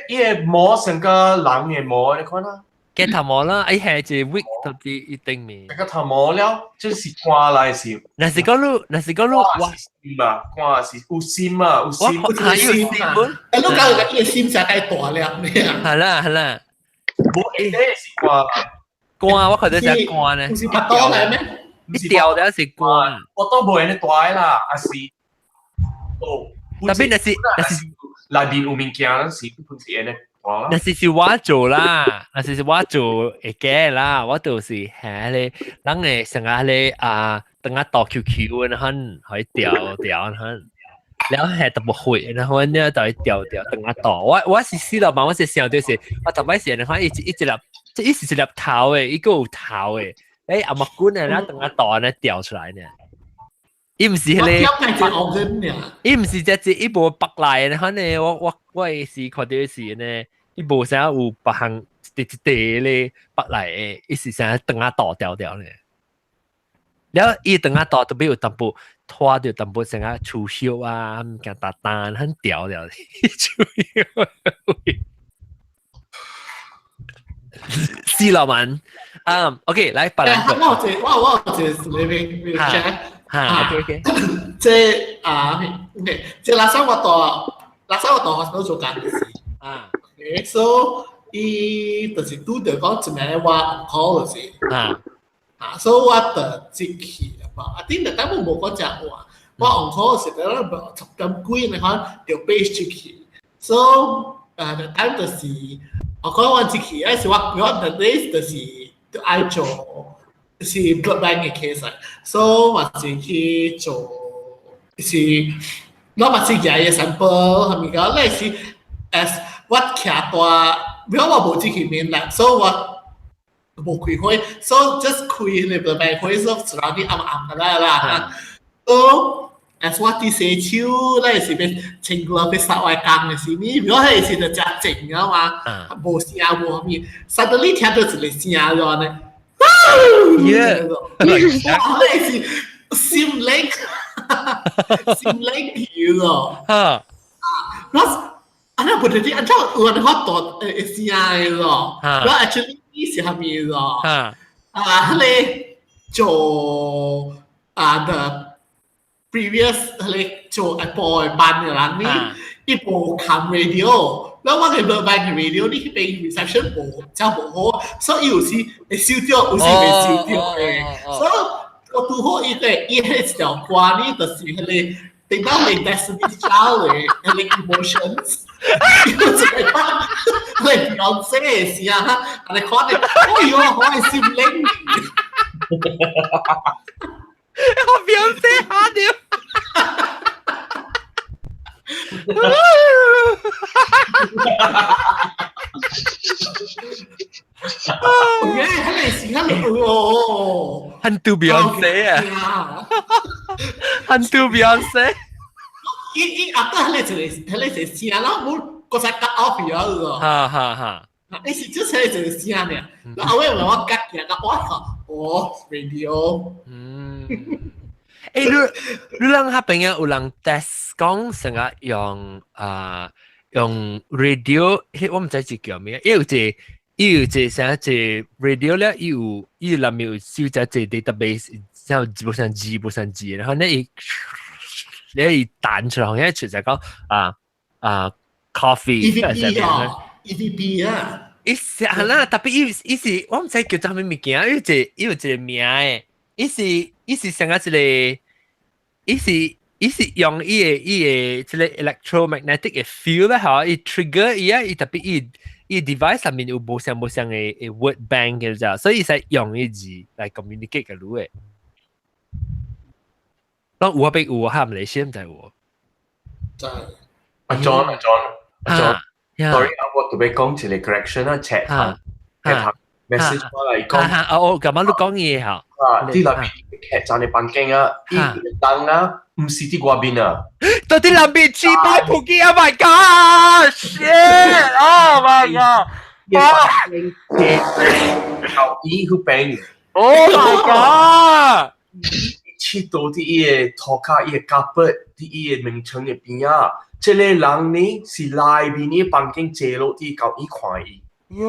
伊个毛成個人的毛，你看啦。雞頭毛啦，伊係一個 wig 頭啲一頂面。個頭毛了，這是肝來是。若是講你，若是講你，我心啊，肝是有心啊，有心。我有心本。欸，你講個伊心誠太大了，係啦係啦。無一定是肝。肝我看到是肝呢。毋是腹肚來咩？你掉的是肝。我都無按呢大啦，還是哦。特別若是若是內面有物件，是本是按呢。若是是我做啦，若是是我做會假啦，我就是係咧，人會成日咧啊，等下倒 QQ 然後可以掉掉然後，然後係特別會，然後呢就會掉掉等下倒。我是死老闆，我是想就是我特擺時，你看一一粒，這一是一粒頭的，一個有頭的，欸阿木棍啊，然後等下倒呢掉出來呢。伊毋是彼個，伊毋是只只，伊無白來的，反正我是看到是呢，伊無啥有別項一一塊咧白來的，伊是啥腸仔肚掉掉咧。了伊腸仔肚特別有淡薄拖著淡薄成個樹葉啊，物件沓沓很掉掉。樹葉。死老闆，嗯，OK，來，別人。我有一個 living share。嚇，OK OK，這啊，OK，這垃圾我到 hospital 做工時，啊，OK，so 伊就是拄著講一暝我 on call 就是，啊，啊，所以我就接去啦，啊，頂日等我無講食話，我 on call 時陣10點幾你看就飛出去，so 啊，就等就是我講我接去，還是我 the days 就是就愛做。是 blood bank 嘅 case，所以嘛是去做，是我嘛是寄個 sample 係咪講？你是 as 我徛大，因為我無進去面啦，所以我無開會，所以 just 開個 blood bank 會，所以 surrounding 暗暗嘅啦啦。所以 as 我佇洗手，你是欲穿過欲殺外工嘅時，你如果彼時就誠靜啊嘛，無聲無啥物，suddenly 聽到一個聲咗呢。 Yeah！哇！你是心靈心靈去咯。哈！啊，我啊，那不對，按照有人講大誒聲的咯。我 actually 是啥物咯？哈！啊，彼個做啊 the previous 彼個做下晡的班的人呢，伊無看 radio。แล้ว我嘅 blood bank radio 你彼邊 reception 無真無好，所以有時會收著，有時袂收著的。所以我拄好伊個伊彼一條歌呢，就是彼個聽到你 Destiny's Child 的彼個 emotions，伊就一個彼個 Beyonce 的聲，啊你看你，哎喲，我的心靈。我 Beyonce 嚇到。哦，很杜 Beyonce 啊，很杜 Beyonce。伊伊阿哥，彼個一個聲，然後我閣再 cut off 咗咯。哈哈哈。伊是只彼個一個聲爾，然後後尾我割起來，我靠，哦，radio。嗯。欸，你人彼邊有人 test 講成日用啊用 radio，彼我毋知是叫咩，伊有一個伊有一個啥一個 radio 咧，伊有伊內面有收集一個 database，像無相字無相字，然後咧伊咧伊彈出來，好像出就講啊啊 coffee。 EVP 啊，EVP 啊。伊是係啦，特別伊伊是我毋知叫做啥物物件，伊有一個伊有一個名的，伊是伊是像啊一個。伊是伊是用伊个伊个這個 electromagnetic 的 field 咧，嚇，伊 trigger 伊啊，伊特別伊伊 device 上面有無相無相的的 word bank 嘅咋，所以伊使用伊字來 communicate 個路的。攏有啊，邊有啊，哈，馬來西亞毋知有。知。阿 John 阿 John 阿 John，sorry 啊，我特別講一個 correction 啊，赤頭赤頭 message 我來講。啊，哦，咁啊，你講嘢嚇。啊，佇內邊劇站的房間啊，伊燈啊，毋是佇外面啊。到佇內面七百普吉，Oh my God！Shit！Oh my God！頭椅彼邊。 Oh my God！佚佗佇伊个塗跤，伊个 carpet 佇伊个眠床的邊仔，這个人呢是內面伊房間坐落佇舊伊看伊。喲，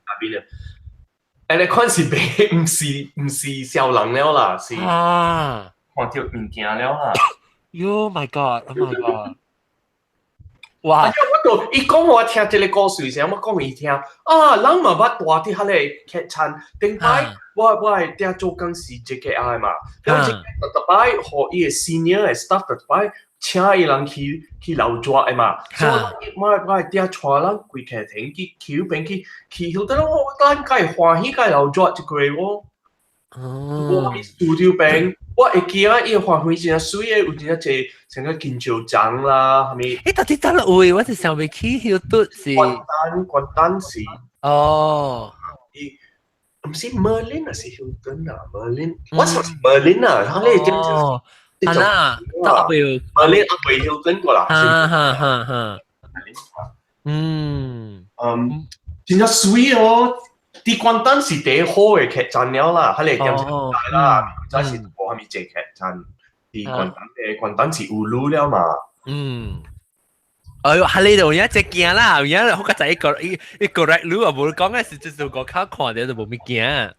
那邊啊，誒，你看是袂，毋是小人了啦，是看著物件了啦。喲，My God，Oh my God！哇！我就伊講我聽這个故事時，我講伊聽啊，人嘛捌住佇彼個客餐，頂擺我會佇做工是這個愛嘛，了這個逐擺予伊個 senior 的 staff 逐擺請伊人去留住的嘛，所以我會佇帶人規客廳去去邊去去，曉得我咱會歡喜共留住一個喎。我拄著邊，我會記啊，伊個範圍真媠的，有真正濟像個金石章啦，啥物。欸，到底佗落位？我是想袂起，曉得是。關丹，關丹是。哦。伊毋是 Merlin 啊，是 Hilton 啊，Merlin。我想是 Merlin 啊，他咧點？哦。啊啦，得阿伯。 Merlin 阿伯 Hilton 過啦。哈哈哈哈。嗯。嗯，真正媠哦。佇關丹是第一好的客棧了啦，彼个點大啦，真是無啥物濟客棧。佇關丹的關丹是有路了嘛。嗯。哎喲，喺呢度有一隻驚啦，有影好較濟一個一一個來路啊，無講嘅是就是個較看著就無物驚。啊。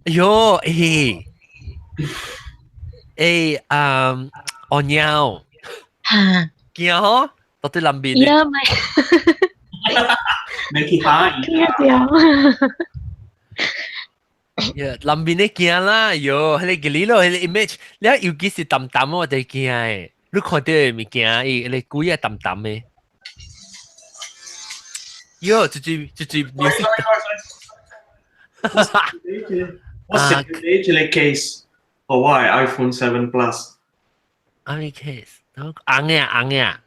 哎喲，欸，欸，嗯，哦貓。嚇。驚吼，到底南邊？呀咪。你去打驚掉。呀，南邊的驚啦，喲，彼個記咯，彼個 image，你尤其是淡淡我就驚的。你看著的物件，伊彼個鬼啊淡淡的。喲，這這這這 music。我食你這個 case，我的 iPhone 7 Plus。啥物 case？紅的啊，紅的啊。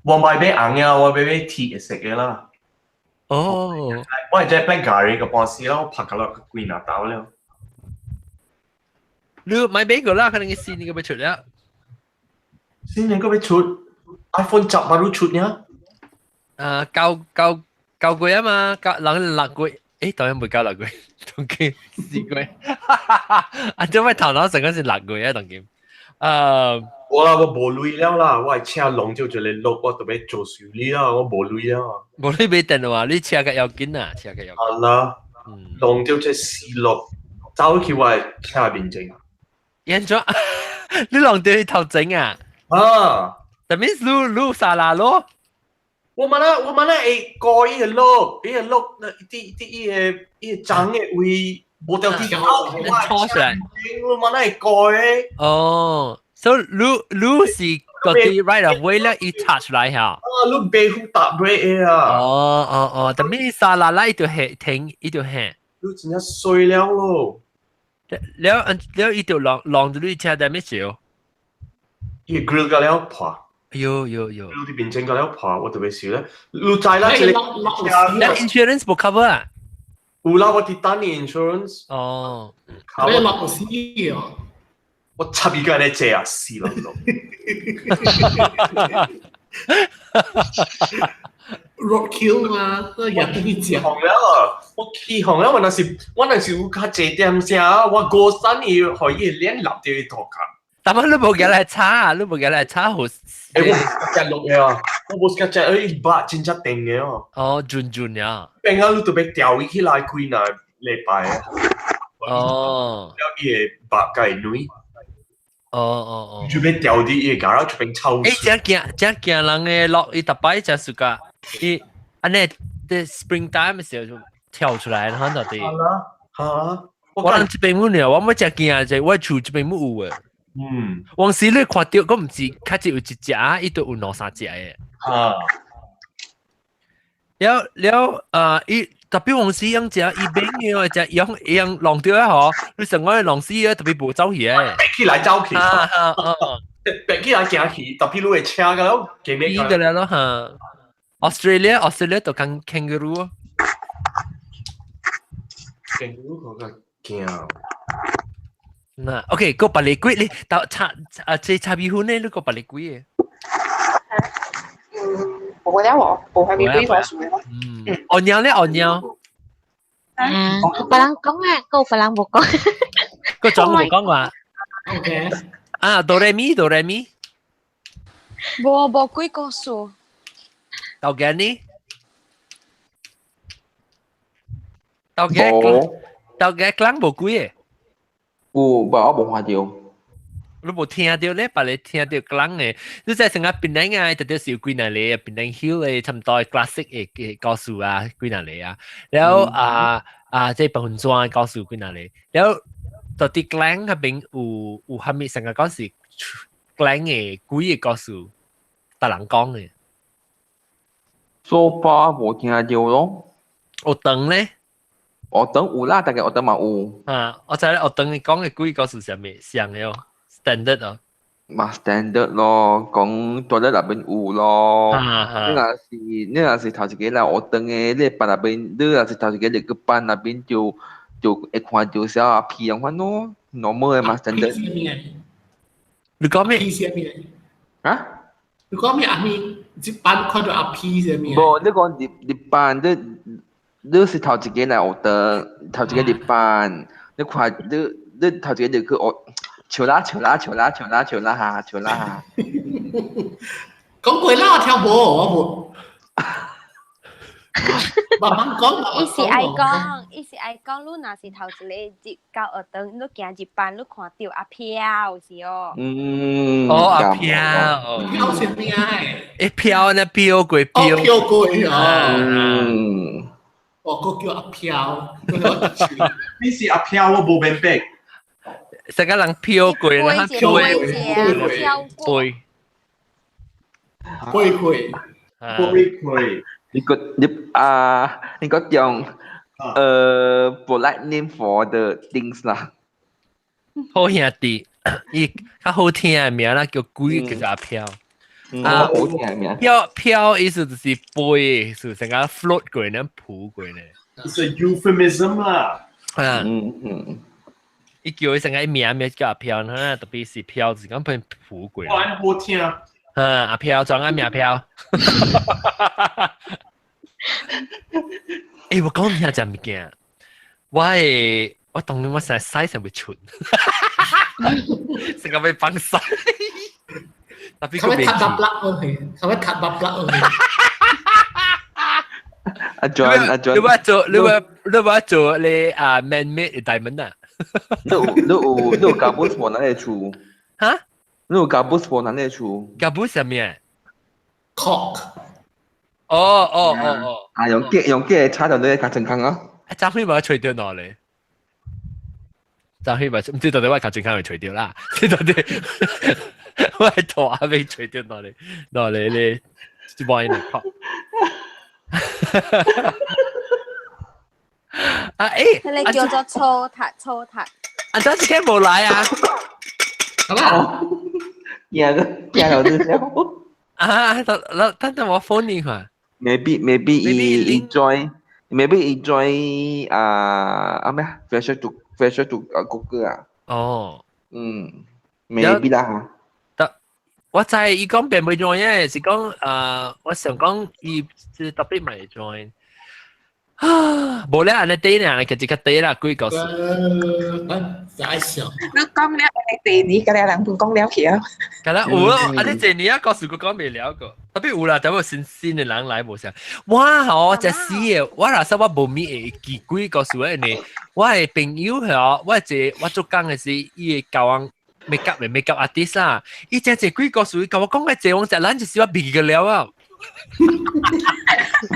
我買買紅的，我買買鐵色的啦。哦。我係隻 BlackBerry 個波斯啦，我拍個落幾若刀了。你買買個啦，可能個新年個欲出了。新年個欲出，iPhone 10嘛都出呢？啊，9個月啊嘛，九人6個月，誒，當然唔夠6個月，當今4個月，啊，做咩頭腦成個是六個月啊？當今，我啦，我無鐳了啦，我的車弄就一个落，我特別做修理啦，我無鐳了。無鐳買電話，你車較要緊啊，車較要緊。啊啦，弄到這四落，走去我的車面前。嚴重，你弄到你頭前啊？啊， That means 你沙拉咯。我嘛那會改伊個落，伊個落，那佇佇伊個長的位無掉佇錯出來。我嘛那會改的。哦，所以你是嗰啲 right of way 咧，伊插出來嚇。啊，你白虎搭 brake 的啊。哦哦哦，但係沙拉拉伊就係停，伊就係。你真正衰了咯。了了，伊就浪浪住你車在咩時？伊 grill 個了破。喲喲喲！你佇面前個了破，我特別笑咧。你知啦，這個那 insurance 無 cover 啊？有啦，我佇等 insurance。哦。你落死哦！我插伊個咧借啊，死咯咯。 Roadkill 嘛，那也跟你講。紅了，我起紅了，我若是有較濟點聲，我過山伊，予伊臉立著伊塗跤。但係你無寄來查，你無寄來查好。欸，我無食落的啊，我無食食，伊肉真正定的哦。哦，準準呀。變啊，你特別調伊起來幾若禮拜啊。哦。了伊會肉共伊軟。哦哦哦。就欲調佇伊個garage 這邊臭。欸，這驚這驚人的落，伊逐擺真暑假，伊按呢，佇 spring time 的時候就跳出來，然後就佇。好啦，好啦。我人這邊冇呢，我冇真驚，就我厝這邊冇有的。嗯，往時你看著，閣毋是較濟有一隻，伊都有兩三隻的。啊，了了，伊特別往時養隻，伊買嘅隻養養弄著啊吼，你成個弄死啊，特別無走去的。爬起來走去。啊啊啊！爬起來行去，特別你會車個了，記咩？伊個了咯哈。Australia 就講 kangaroo。 kangaroo 較驚。嗱，OK，個別個鬼你到查啊，這查米粉呢？你個別個鬼嘅？嗯，無了喎，無係咪鬼所數咯。嗯，按貓咧，按貓。啊，別人講啊，個別人無講。個總冇講話。 OK。啊，哆來咪哆來咪。無無鬼故事。到幾呢？到幾？到幾？講無鬼嘅。有，無我無看到。你無聽到咧，別你聽到講嘅，你在成個檳城啊，特別是有幾若個檳城 Hill 嘅，差唔多 classic 嘅嘅故事啊，幾若個啊，然後啊啊，這白雲山故事幾若個，然後到底講嗰邊有有蝦米成個講是講嘅鬼嘅故事，逐人講嘅。 So far 無聽到咯。學堂咧？學堂有啦，但係學堂嘛有。啊，我知學堂你講嘅鬼故事啥物像嘅哦。standard 哦，嘛 standard 咯，講在咧那邊有咯。你若是頭一個來學堂嘅，你班那邊，你若是頭一個入去班那邊就就會看到小阿屁樣款咯，normal 嘅嘛 standard。你講咩？屁啥物？啊？你講咩阿咪？一班看到阿屁啥物？無，你講入入班，你你是頭一個來學堂，頭一個入班，你看你你頭一個入去學。笑啦笑啦笑啦笑啦笑啦嚇笑啦嚇！講過啦，我聽無，我無。慢慢講。伊是愛講，伊是愛講，你若是頭一個入到學堂，你行入班，你看到阿飄是哦。嗯。哦，阿飄。飄是咩啊？會飄呢？飄過飄。飄過哦。嗯。哦，個叫阿飄。你是阿飄，我無明白。成個人飄過啦，飄過，飛，飛過，飛過。你個你啊，你個用polite name for the things 啦。好兄弟，伊較好聽的名啦，叫鬼叫做阿飄。啊，好聽的名。飄飄意思就是飛，是成個 float 過呢，浮過呢。 It's a euphemism 啦。啊，嗯嗯。伊叫伊成個名名叫阿飄，哈，特別是飄是講變浮過。哇，好聽。啊，阿飄裝阿名飄。欸，我講你聽隻物件，我會我當年我成日屎成會出，成個被放屎。特別佢會踢白粒落去，佢會踢白粒落去。阿 John，阿 John，你話做你話你話做你啊 man-made diamond 啊？你有你有你有 gabus 無？哪裡厝？哈？你有 gabus 無？哪裡厝？gabus 啥物？Cock。哦哦哦哦。啊，用機用機插到你較健康啊！啊，張輝無吹掉哪咧？張輝無唔知到底我較健康會吹掉啦？知到底我係頭阿未吹掉哪咧？哪咧咧？就幫你靠。啊欸！迄個叫做粗塔粗塔。啊，張志健無來啊！好啦，驚驚到你了。啊，等等等我 phone 你看。 Maybe 伊 join maybe 伊 join 啊啊咩啊？Fashion to fashion to 啊谷歌啊。哦。嗯，maybe 啦。得，我知伊講並未 join 嘅，是講啊，我想講伊是特別未 join。啊，無咧，按呢底呢，其實較底啦，幾個事。在想。你講了，你第二個人本講了去啊。梗啦，有啊，按呢這年啊，故事佫講袂了個，特別有啦，特別新鮮的人來無啥。我吼真死的，我若說我無咪會記幾個事的呢，我的朋友吼，我一個我做工的時，伊會教我 make up 的 make up artist 啦，伊真濟幾個事，甲我講個這，我食咱就是我袂記個了啊。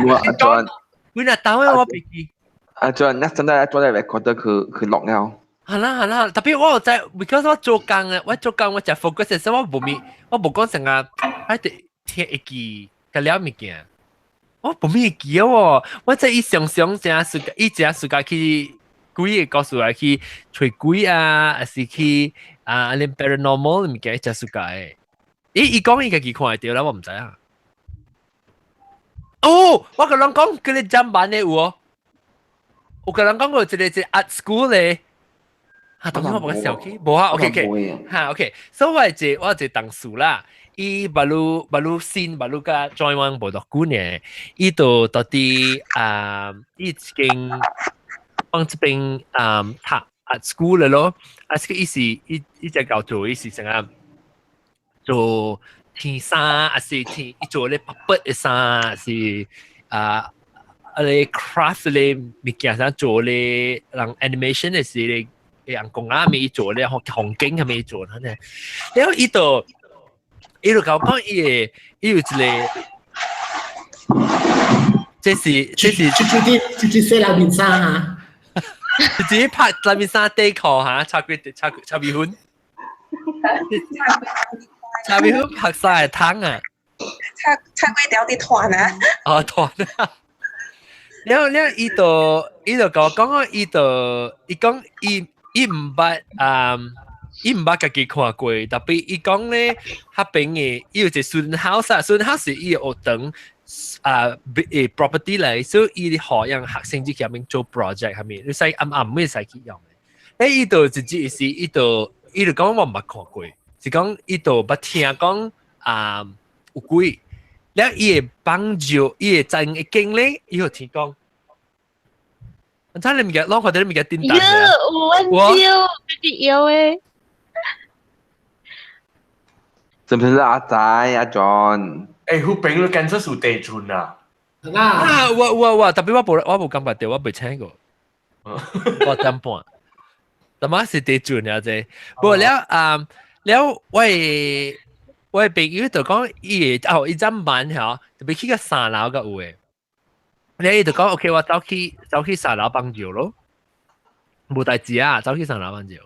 我阿 John。幾若單位我袂記。阿 John，那真係做嚟 record 去去錄了。係啦係啦，特別我有知，because 我做工嘅，我做工我就 focus 所以我無咪，我無講成日喺度聽會記個了物件，我無咪會記哦。我這伊常常正暑假，伊正暑假去鬼個故事來去揣鬼啊，還是去啊，連 paranormal 物件伊正暑假的。伊伊講伊家己看會著啦，我毋知啊。哦，我共人講，叫你針板的有哦。有共人講過一個一個 art school 咧。啊，當時我無個小氣，無啊，OK OK，哈 OK，所以我一個我一個同事啦，伊捌擼捌擼新捌擼甲 join 阮無多久呢，伊就到底啊，伊一間往這邊啊讀 art school 了咯，啊，這個伊是伊伊只教做，伊是啥啊？做天衫，還是天伊做咧 puppet 的衫，是啊啊咧 craft 咧物件啥做咧，人 animation 的是咧，人講啊咪做咧，紅景係咪做呢？然後伊就伊就講講伊會伊有一個。這是這是出出啲出出洗內面衫啊！自己拍內面衫底褲嚇，插幾插插米粉，插米粉拍晒湯啊！插插幾條啲團啊！哦團啊！然後咧，伊就伊就共我講講，伊就伊講伊伊毋捌啊，伊毋捌家己看過，特別伊講咧，彼邊的伊有一個 student house 啊，student house 是伊學堂。啊，誒 property 嚟，所以伊學讓學生去入面做 project 係咪？你使暗暗咩使去用嘅？誒，伊就直接是伊就伊就講我毋捌看過，是講伊就捌聽講啊有鬼，了伊會幫助，伊會真會經咧，伊就聽講。我睇你物件，攏看到你物件叮當嘅。有，我有，自己有誒。是唔是阿仔阿 John？欸，彼邊你感覺是地震啊？啊，我我我，特別我無我無感覺到，我未聽過。我點半，但嘛是地震啊！這，無了啊，了我我朋友就講，伊會哦，伊陣晚吼，特別去到三樓個有誒。你伊就講，OK，我走去走去三樓放尿咯，無代誌啊，走去三樓放尿。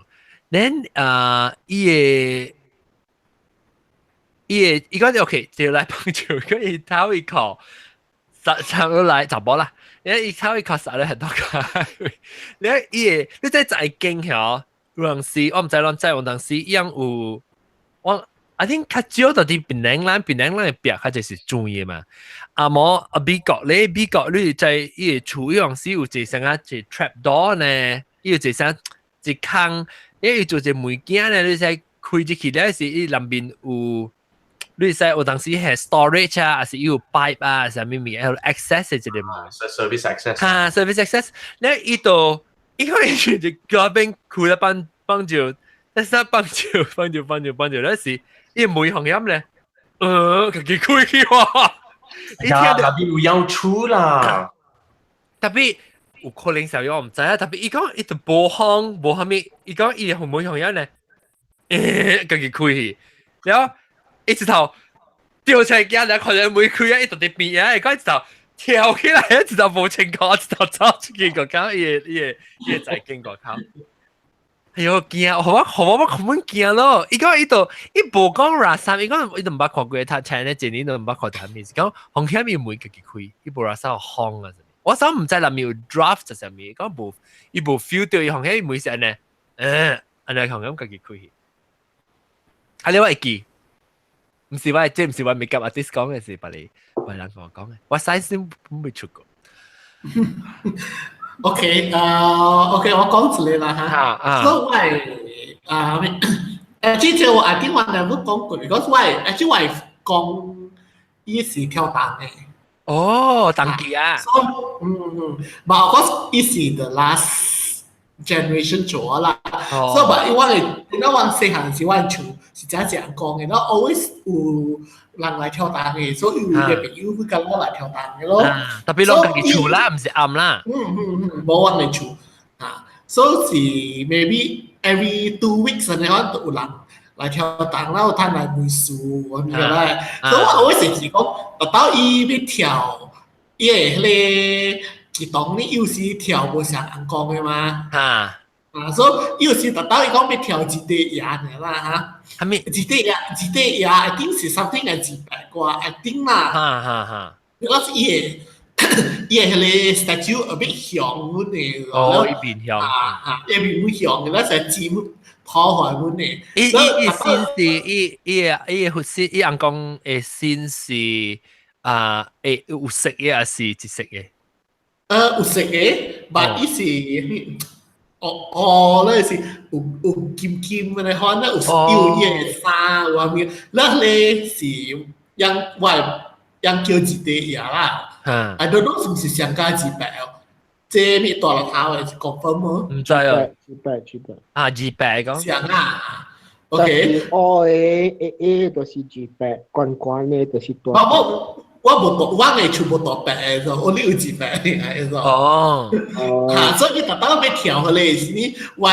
Then 啊，伊會。伊會伊講 OK，就來幫助，佢伊頭一口上上落來就無啦，你伊頭一口殺了很多個，你伊會你在在間吼，有陣時我毋知啷知，有當時伊樣有我，I think 較少就佇檳榔咱檳榔咱的壁較濟是磚的嘛，啊無啊美國咧美國你在伊的厝有陣時有一個啥啊一個 trap door 呢，伊有一個啥一空，伊做一個門鏡呢，你使開入去咧是伊內面有。你使有當時係 storage 啊，還是有 pipe 啊，啥物物件 access 一個門。 Service access。哈，service access，你伊就伊可能就嗰邊開了幫幫助，但是幫助幫助幫助幫助，那是伊門行業咧，自己開去喎。呀，那邊有要出啦。特別有可能時候我毋知啊，特別伊講伊就無風無啥物，伊講伊門行業咧，自己開去，然後。一直頭掉出來，驚，看見門開啊，伊就佇邊啊，伊講一頭跳起來，一頭無穿褲，一頭走出去個口，伊個伊個伊個在經過口。哎喲，驚！我我我根本驚咯！伊講伊就伊無講垃圾，伊講伊都毋捌看過，他請咧一年都毋捌看到物，是講風險伊門家己開，伊無垃圾風啊！我想毋知內面有 draft 就啥物，講無伊無 feel 到伊風險伊門是按呢，嗯，按呢風險家己開。啊，你我會記。毋是我，這毋是我 makeup artist 講嘅，是別你別人同我講嘅。我 science 未出過。 OK，OK，我講一個啦嚇。所以我啊，之前我 I think 我 never 講過，because 我 actually 我講伊是跳銅嘅。哦，銅機啊。嗯嗯，but of course 伊是 the last generation 做啦。所以 but 我係點解我細漢時我厝是真正講嘅，然後 always 有人來跳銅嘅，所以有嘅朋友會跟我來跳銅嘅咯。特別攏家己厝啦，毋是暗啦。嗯嗯嗯，無我嘅厝啊，所以是 maybe every 2 weeks 咁樣有人來跳銅，然後他來問事咁樣啦。所以我 always 是講，特到伊欲跳，伊會彼個激動，你有時跳無像人講嘅嘛。啊。啊，所以有時特到伊講欲跳一塊牙爾啦嚇。啥物？一塊牙，一塊牙，I think 是 something 係一百個，I think 啦。哈哈哈。我是伊個，伊個彼個 statue a bit 向阮的。哦，伊變向。啊啊，伊變向，那是尖破壞阮的。伊伊伊先是伊伊個伊個佛先，伊翁講的先是啊，會有色的還是一色的？有色的，但伊是。哦哦，那是有有金金的款，那有有伊的衫有啥物，那咧是用我用叫一塊牙啦。I don't know 是毋是上加一百哦，這咪大落頭嘅是 confirm 冇？唔知啊，二百二百。啊，200講。上啊，OK。我嘅 A A 就是二百，關關嘅就是大。我我無大，我嘅全部大白嘅，我你有二百嘅，哦。嚇，所以特登要跳佢咧，是你我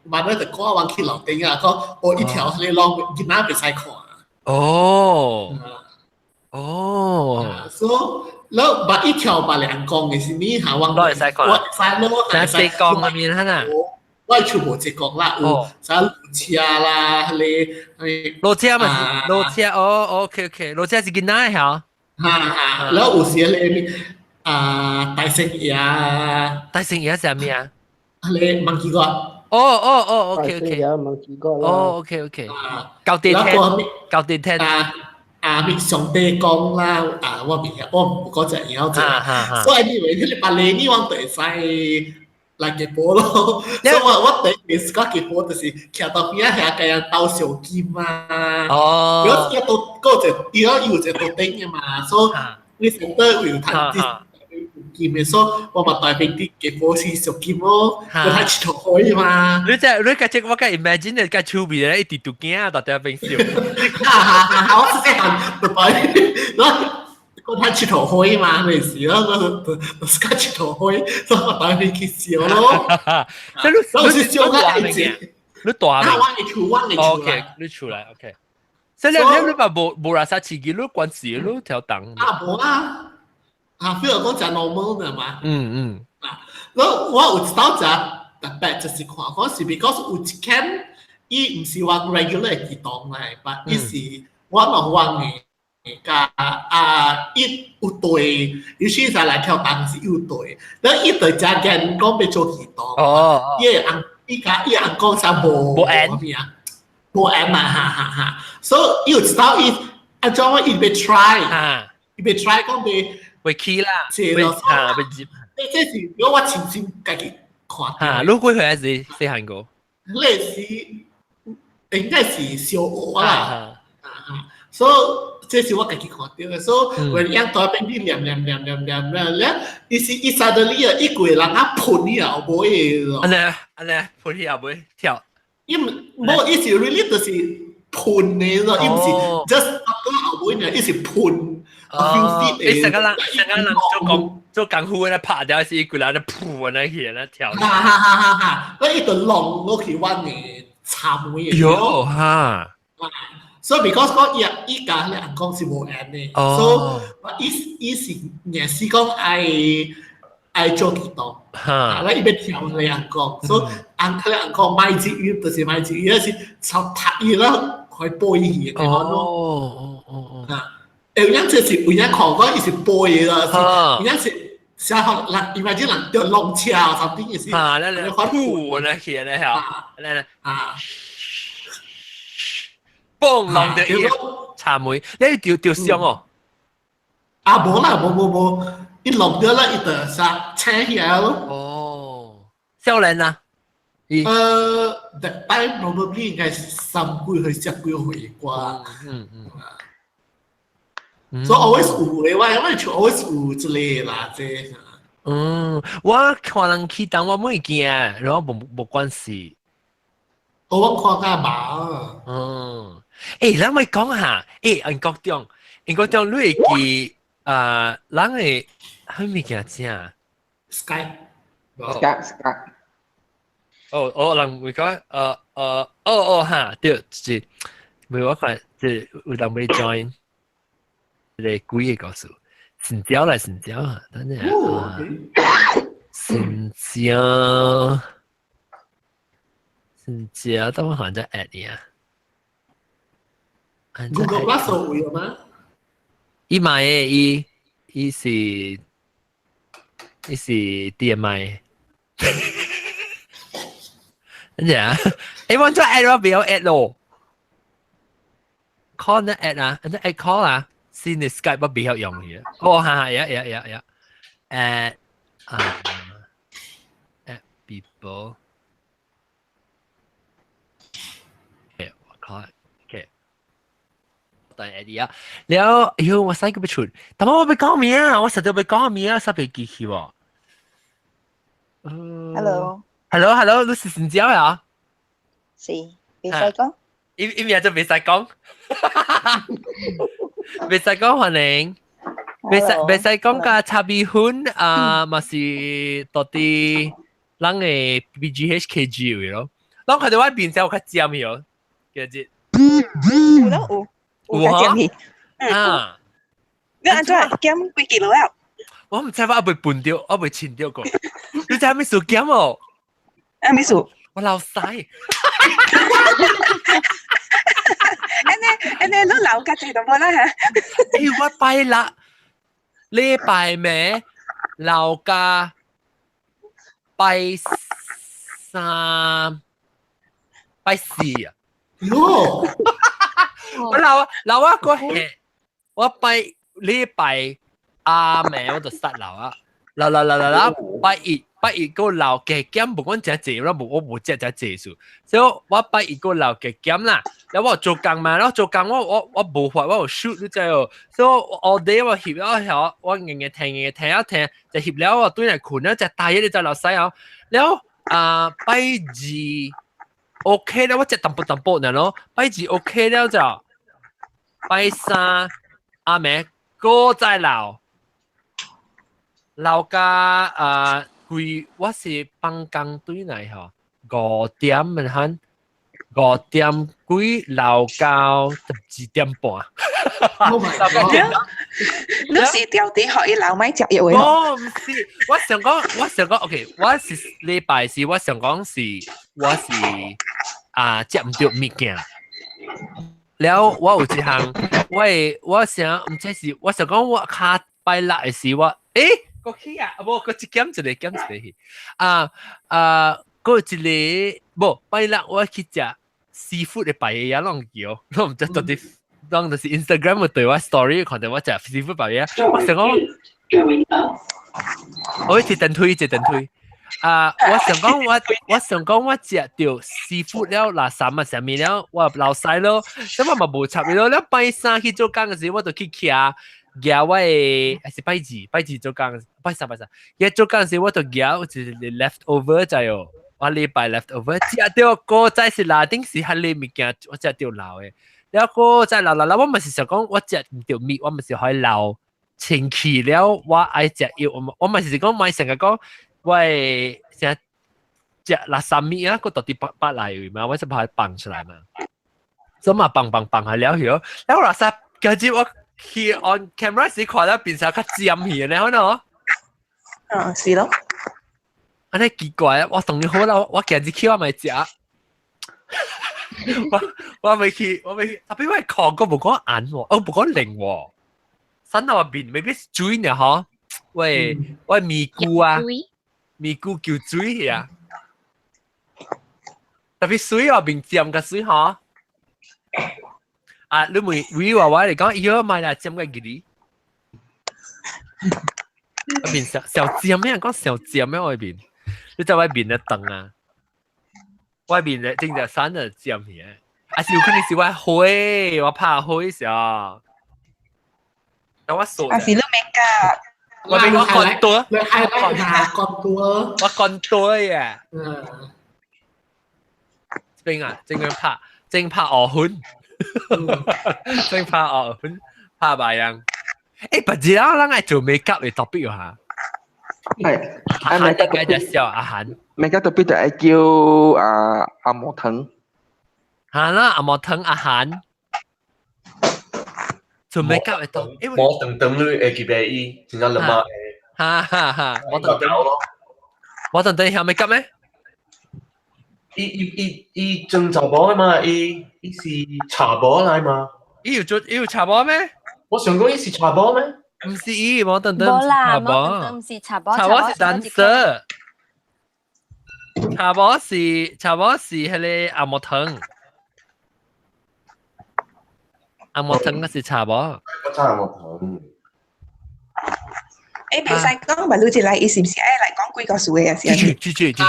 慢慢就講我去樓頂啊，講我一跳佢啷囡仔袂使看。哦。哦。所以แล้ว把一條把兩講嘅是你下我攞會使看，我使咯，但係講嘅面啊，我全部一講啦，有啥路車啦，迄個路車嘛是路車，哦，OK OK，路車是囡仔嚇，哈哈，然後有時咧啊大聖爺，大聖爺是咩啊？迄個忘記過。哦哦哦，OK OK，忘記過啦。哦 OK OK，舊地聽，舊地聽。啊！咪上帝講啦，啊，我未曉，我唔嗰隻然後隻，所以你為佢哋把你呢往對使來結波咯。所以我我第一次講結波就是徛到邊仔遐，共人鬥小金啊。哦。如果一到嗰隻，如果有一個頂嘅嘛，所以你成得有趁啲金嘅，所以我嘛大邊啲結波是小金咯，我睇佚佗可以嘛。你只你個這我個 imagine 你個手臂咧一直都驚，大家變笑。哈哈哈！我是這樣，對白，我我睇佚佗可以嘛，沒事咯，我我是個佚佗可以，所以我大邊去笑咯。這你我是笑個一隻，你大名？我嘅厝，我嘅厝。 OK，你出來 OK。所以你你把無無拉啥刺激，你關事，你條檔。啊，無啊。啊，比如講食 normal 嘅嘛。嗯嗯。啊，我我有一道食特別就是看講是 because 有一間伊毋是話 regular 嘅檔嚟，但伊是我落我嘅加啊，伊有對，有時就來跳檔是有對，然後伊對食見講欲做兒童。哦。伊個翁伊甲伊翁講啥無無緣咩啊？無緣嘛，哈哈哈。所以伊有一道伊按怎我伊欲 try，伊欲 try 講欲。會起啦，會嚇會接。這這是如果我親身家己看。嚇，你幾歲還是細漢個？那是應該是小學啦。啊，所以這是我家己看到的。所以我樣台邊啲念念念念念念咧，伊是伊 suddenly 啊，伊規個人啊噴伊後尾的。按呢按呢噴伊後尾跳。伊毋無，伊是 really 就是噴的咯，伊毋是 just 到後尾呢，伊是噴。哦，你成個人成個人做功做功夫咧拍掉是一個人咧噗那去咧跳。哈哈哈哈哈！那伊就弄落去阮的茶妹的。喲哈！所以 because 講伊伊共彼個翁講是無緣的，所以伊伊是硬是講愛愛做祈禱。哈！那伊欲跳彼個翁講，所以翁彼個翁講莫入伊就是莫入伊，是超踢伊了，可以背伊去的。哦哦哦哦。啊！有影這是有影看講伊是背的啦，有影是寫好人，伊嘛只人著弄車啥物意思？啊，咱來噗，來起來嚇，來來啊，嘣，弄著伊茶梅，你著著傷哦？啊，無啦，無無無，伊弄著啦，伊就啥請起來咯。哦，少年啊？呃，that time probably 應該是三幾歲、十幾歲啩。嗯嗯。所以 always 有的，我我就 always 有這個啦，這。嗯，我看人起當我袂驚，然後無無關係。我看較麻。嗯，欸，咱咪講下，欸，英國中，英國中你會記啊，人會彼物件啥？Sky。 Sky Sky。哦哦，人會講，呃呃，哦哦哈，對，是，袂我看，這有人欲 join。這個鬼的故事，神蕉來神蕉啊，等陣啊，神蕉，神蕉，等我看下 add 你啊。 Google Plus 有嗎？伊買的，伊伊是伊是 DMI。等陣啊，欸，我做 add 我不要 add 咯，call 那 add 啊，那 add call 啊。先你 Skype 我比較容易。哦，哈哈，呀呀呀呀，add 啊，add people。OK，我靠，OK，等 add 啊。了，哎喲，我使個欲出，但我欲講咩啊？我實在欲講咩啊？實袂記起喎。Hello。 Hello，Hello，你是新椒啊？是，袂使講。伊伊名就袂使講，袂使講歡迎。袂使袂使講甲炒米粉啊，嘛是到底咱的 BGHKG 位咯。咱看到我面前有較尖去哦，記得。有咯有，有較尖去。啊！你按怎減幾キロ啊？我毋知我未笨著，我未穿著過。你知啥物事減哦？啥物事？我流屎。按呢按呢，你流較濟就無啦嚇。欸，我拜六禮拜暝流加拜三拜四啊！喲，我流流我個係我拜禮拜阿暝我就失流啊！流流流流流拜一拜一個流加減，無講誠濟，我無我無食誠濟數，所以我拜一個流加減啦。然後我做工嘛，然後做工我我我無法我有 shoot 你知哦，所以我 all day 我翕了後，我硬硬聽硬硬聽一聽，就翕了我轉來睏了，食大日你就流屎哦。了啊拜二 OK 了，我食淡薄淡薄爾咯，拜二 OK 了就拜三阿暝閣再流。流加啊，規我是放工對來吼，五點咪喊五點幾流到12點半。 Oh my god！你是掉地學伊老麥食藥的？哦，毋是，我想講，我想講，OK，我是禮拜四，我想講是我是啊食毋著物件。了我有一項，我會我想毋知是，我想講我較拜六的時我，欸，過去啊，無，過一減一個減一個去，啊啊，過一個無拜六我去食 seafood 的排嘢，攏叫，攏毋知到底，攏就是 Instagram 有對我 story 看到我食 seafood 排嘢，我想講，我一電推一電推。啊！我想講我我想講我食著 seafood 了，垃圾啊啥物了，我流屎咯，咁我嘛無插伊咯。了拜三去做工的時，我就去徛舉我的，還是拜二拜二做工，拜三拜三。伊做工時，我就舉有一個 leftover 知哦，我禮拜 leftover 食著古早是拉丁是彼個物件，我食著流的。了古早流流流，我嘛是想講我食毋著物，我嘛是可以留清氣了，我愛食藥，我我嘛是講莫成日講。我會成食垃圾物啊，個到底拔拔來嘛，我就把它放出來嘛。所以嘛放放放下了後，了垃圾今日我去 on camera 時看到變成較尖去呢，可能。嗯，是咯。按呢奇怪啊！我當然好啦，我今日去我咪食。我我未去，我未去，特別我看過無講眼喎，哦無講靈喎，身後面未必水呢嗬，喂喂咪菇啊。咪菇叫水啊，特別水啊，面尖個水嗬。啊，你問為話我嚟講，伊個買來尖個幾哩？面小小尖咩？講小尖咩？外面，你在外面的燈啊，外面的真正散的尖起，啊是有可能是我火，我怕火時候，但我傻。啊是你 make up。我俾我講多，你係嚟講多，我講多嘅。嗯。邊啊？正樣拍，正拍鵝粉，正拍鵝粉，拍白樣。欸，不知道咱愛做 make up 的 topic 哈？係，阿韓應該就笑阿韓。 make up topic 就愛叫啊阿毛騰。係啦，阿毛騰阿韓。做 make up 的 topic。我等等你會記得伊，真正兩百個。哈哈哈！我等等我等等曉 make up 咩？伊伊伊伊裝查某嘛，伊伊是查某來嘛？伊有做伊有查某咩？我想講伊是查某咩？毋是伊，我等等無啦，我等等毋是查某，查某是 dancer，查某是查某是彼個阿毛騰，阿毛騰嗰是查某。我知阿毛騰。欸，袂使講，問你一來，伊是毋是愛來講幾個數的啊？是。繼續繼續繼續。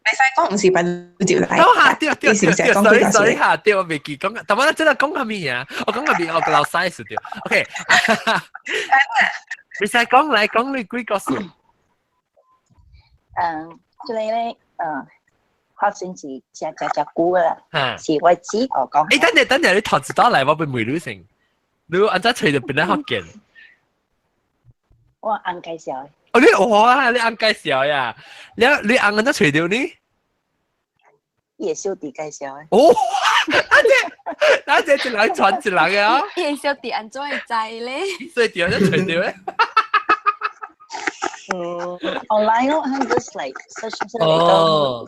袂使講，毋是問你一來。哦哈，對對對對，sorry sorry 哈，對我未記講，但我真係講下咩啊？我講下咩？我老細對。OK。袂使講來講你幾個數？嗯，這個咧，發生是真真真久啦，是我姊我講。誒，等陣等陣，你頭一道來，我欲問你先。你按怎揣著檳榔福建？我翁介紹。哦，你哇，你翁介紹呀？你翁按怎揣著呢？伊的小弟介紹的。哦，啊這，啊這一人傳一人的啊。伊的小弟按怎會知咧？所以著按怎揣著咧？嗯，online 咯，just like search 出嚟講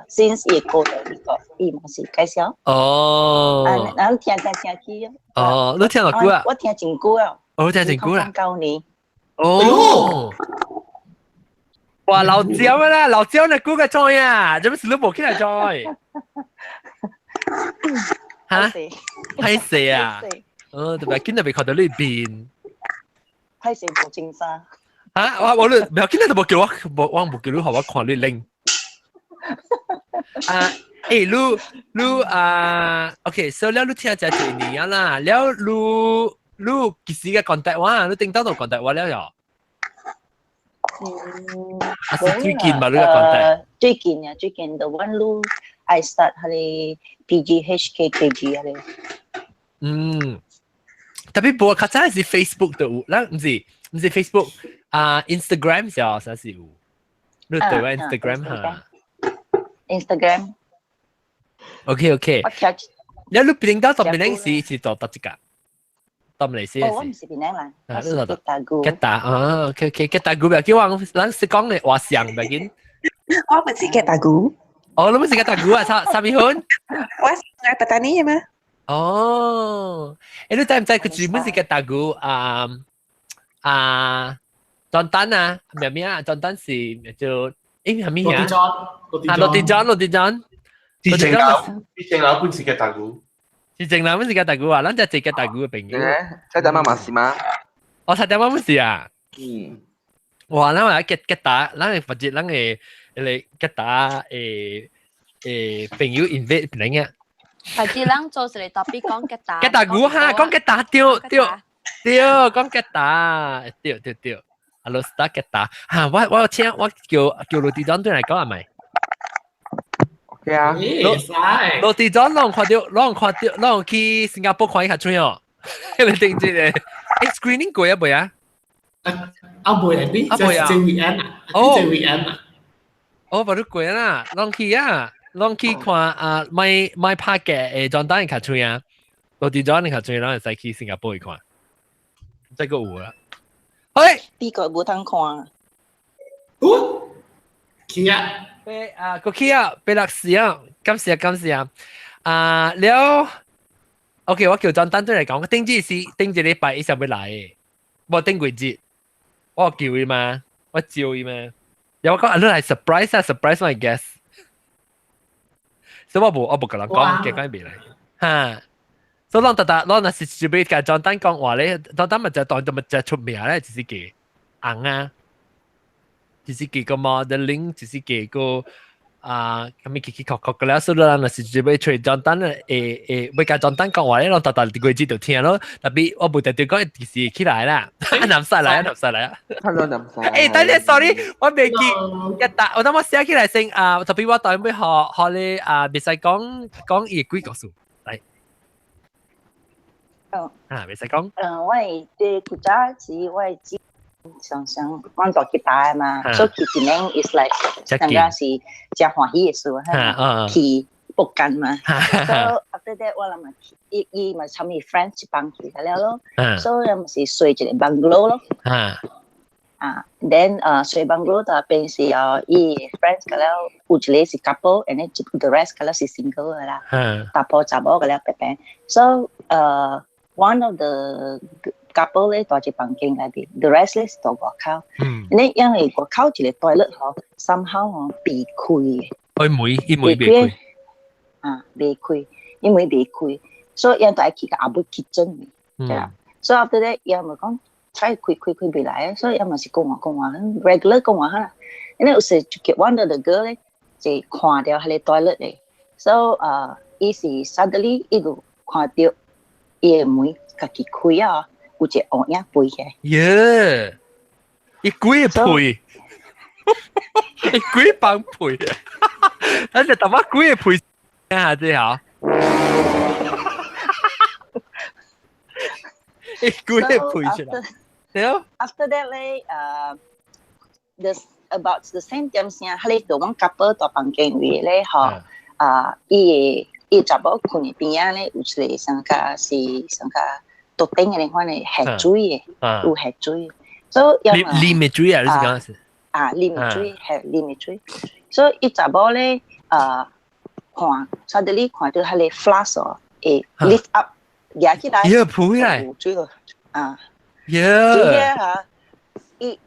，since 伊過到呢個，伊嘛是介紹。哦。啊，咱聽聽聽去。哦，你聽偌久啊？我聽真久啊。哦，聽真久啦。 9年。哦。哇，老焦啦，老焦你估個 join 啊？做咩事都冇起來 join？嚇？歹勢啊？哦，特別今日未看到你變。歹勢無穿衫。嚇！我你唔要今日都冇叫我，我冇叫你予我看你拎。啊，欸，你啊，OK，所以了你聽這一年啊啦，了你幾時嘅 contact 我？你頂到度 contact 我了喲？嗯，啊是最近吧？你個 contact？最近啊，最近 the one 你 I start 係 PGHKKG 啊咧。嗯，特別無較早是 Facebook 都有，咱毋是 Facebook 啊，Instagram 是哦，啥是有？你對我 Instagram 哈？Instagram。 OK OK。我聽。你檳島當邊是做佗一個？當馬來西亞。哦，我毋是檳榔人，我是吉打古。吉打啊，OK OK，吉打古袂叫我，咱是講的話像袂緊。我毋是吉打古。哦，你毋是吉打古啊？啥啥物份？我是愛八達尼的嘛。哦，欸，你知毋知佢專門是吉打古啊啊？張丹啊，咩咩啊？張丹是叫欸啥物啊？啊，羅地莊，羅地莊。是正樓，是正樓本是吉打古。是正樓本是吉打古啊！咱這一吉打古的朋友。菜單媽媽是嗎？哦，菜單媽媽是啊。嗯。哇！咱話吉吉打，咱會發覺咱會來吉打誒朋友 invite 檳榔啊。或者咱做一個 topic 講吉打。吉打古哈，講吉打對對對，講吉打對對對。阿羅斯達吉打哈，我請我叫羅地長對來講係咪？ OK 啊。羅地長攏看著，攏看著，攏去新加坡看伊較水哦。你頂這個，欸 screening 過啊未啊？啊未啊，你這是 weekend 啊？哦，這 weekend 啊？哦，無你過啦，攏去啊，攏去看啊，買買拍嘅誒張單較水啊，羅地長你較水，咱會使去新加坡去看，這個有啊。嘿，美國無通看。哦，去啊！八啊，過去啊，86四啊，感謝感謝啊！啊了，OK，我叫張單對來講，頂這是頂一禮拜伊想欲來的，無頂幾日，我叫伊嘛，我招伊嘛，然後我講啊，你來 surprise 啊，surprise my guest，所以我無共人講，結果伊未來，哈。所以咱特特，咱若是準備共張單講話咧，張單咪就當就咪就出名咧，就是個紅啊，就是幾個 modeling，就是幾個啊，咁咪奇奇確確嘅啦。所以咱若是準備揣張單咧，會會共張單講話咧，咱特特幾日就聽咯。特別我無特別講幾時起來啦，南西來啊，南西來啊。 Hello，南西。欸，等陣，sorry，我未記一打，我等我寫起來先啊。特別我當欲予你啊，袂使講講伊幾個數。哦，啊，袂使講。嗯，我係啲古早時，我係知常常我做吉他的嘛，所以去檳榔 is like 人家是真歡喜的事，去福建嘛。So after that 我諗嘛，伊伊嘛參伊 friends 一幫去了咯，所以嘛是睡一個 bungalow 咯。啊，then 睡 bungalow 就變是哦，伊 friends 個了有一個是 couple，and then the rest 個了是 single 的啦。查埔查某個了白白，so one of the couple 咧蹛佇房間內邊，the rest 咧是蹛外口。你因為外口一個 toilet 嗬，somehow 嗬未開嘅。開門，伊門未開。啊，未開，因為未開，所以𪜶就愛去個後尾 kitchen 嘅，對啊。所以 after that，𪜶咪講 try 開開開袂來，所以𪜶嘛是講話講話，regular 講話哈。因為有時就叫 one of the girl 咧，就看著彼個 toilet 咧，so 啊，伊是 suddenly 伊就看著伊的門家己開啊，有一個烏影飛起來。耶！伊鬼個屁！鬼放屁啊！咱就淡薄鬼的屁啊，這下。鬼的屁出來。對。 After that 咧，this about the same 點聲，彼個阮 couple 大房間位咧，吼，啊，伊伊查某睏的邊仔咧，有一個上較是上較桌頂的款的下水的，有下水。所以啉的水啊，你是講是？啊，啉的水，係啉的水。所以伊查某咧，看，suddenly 看到彼個 flask 哦，會 lift up，舉起來，耶，浮起來，水咯，啊，耶，水嚇，伊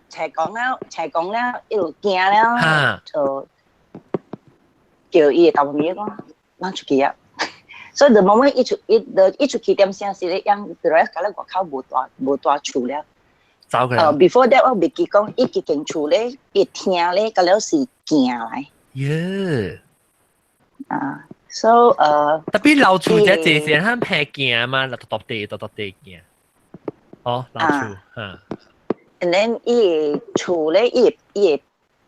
斜講了，斜講了，一路驚了，就叫伊的大媽講，咱出去啊。所以 the moment 伊出伊伊出去點聲是咧，樣 the rest 甲咧外口無大無大厝了。走佢啦。 Before that 我未記講，伊一間厝咧，伊聽咧，甲了是行來。耶！啊，so 特別老厝這這些，他平行嘛，獨獨地獨獨地行。哦，老厝，嚇。 And then 伊個厝咧，伊伊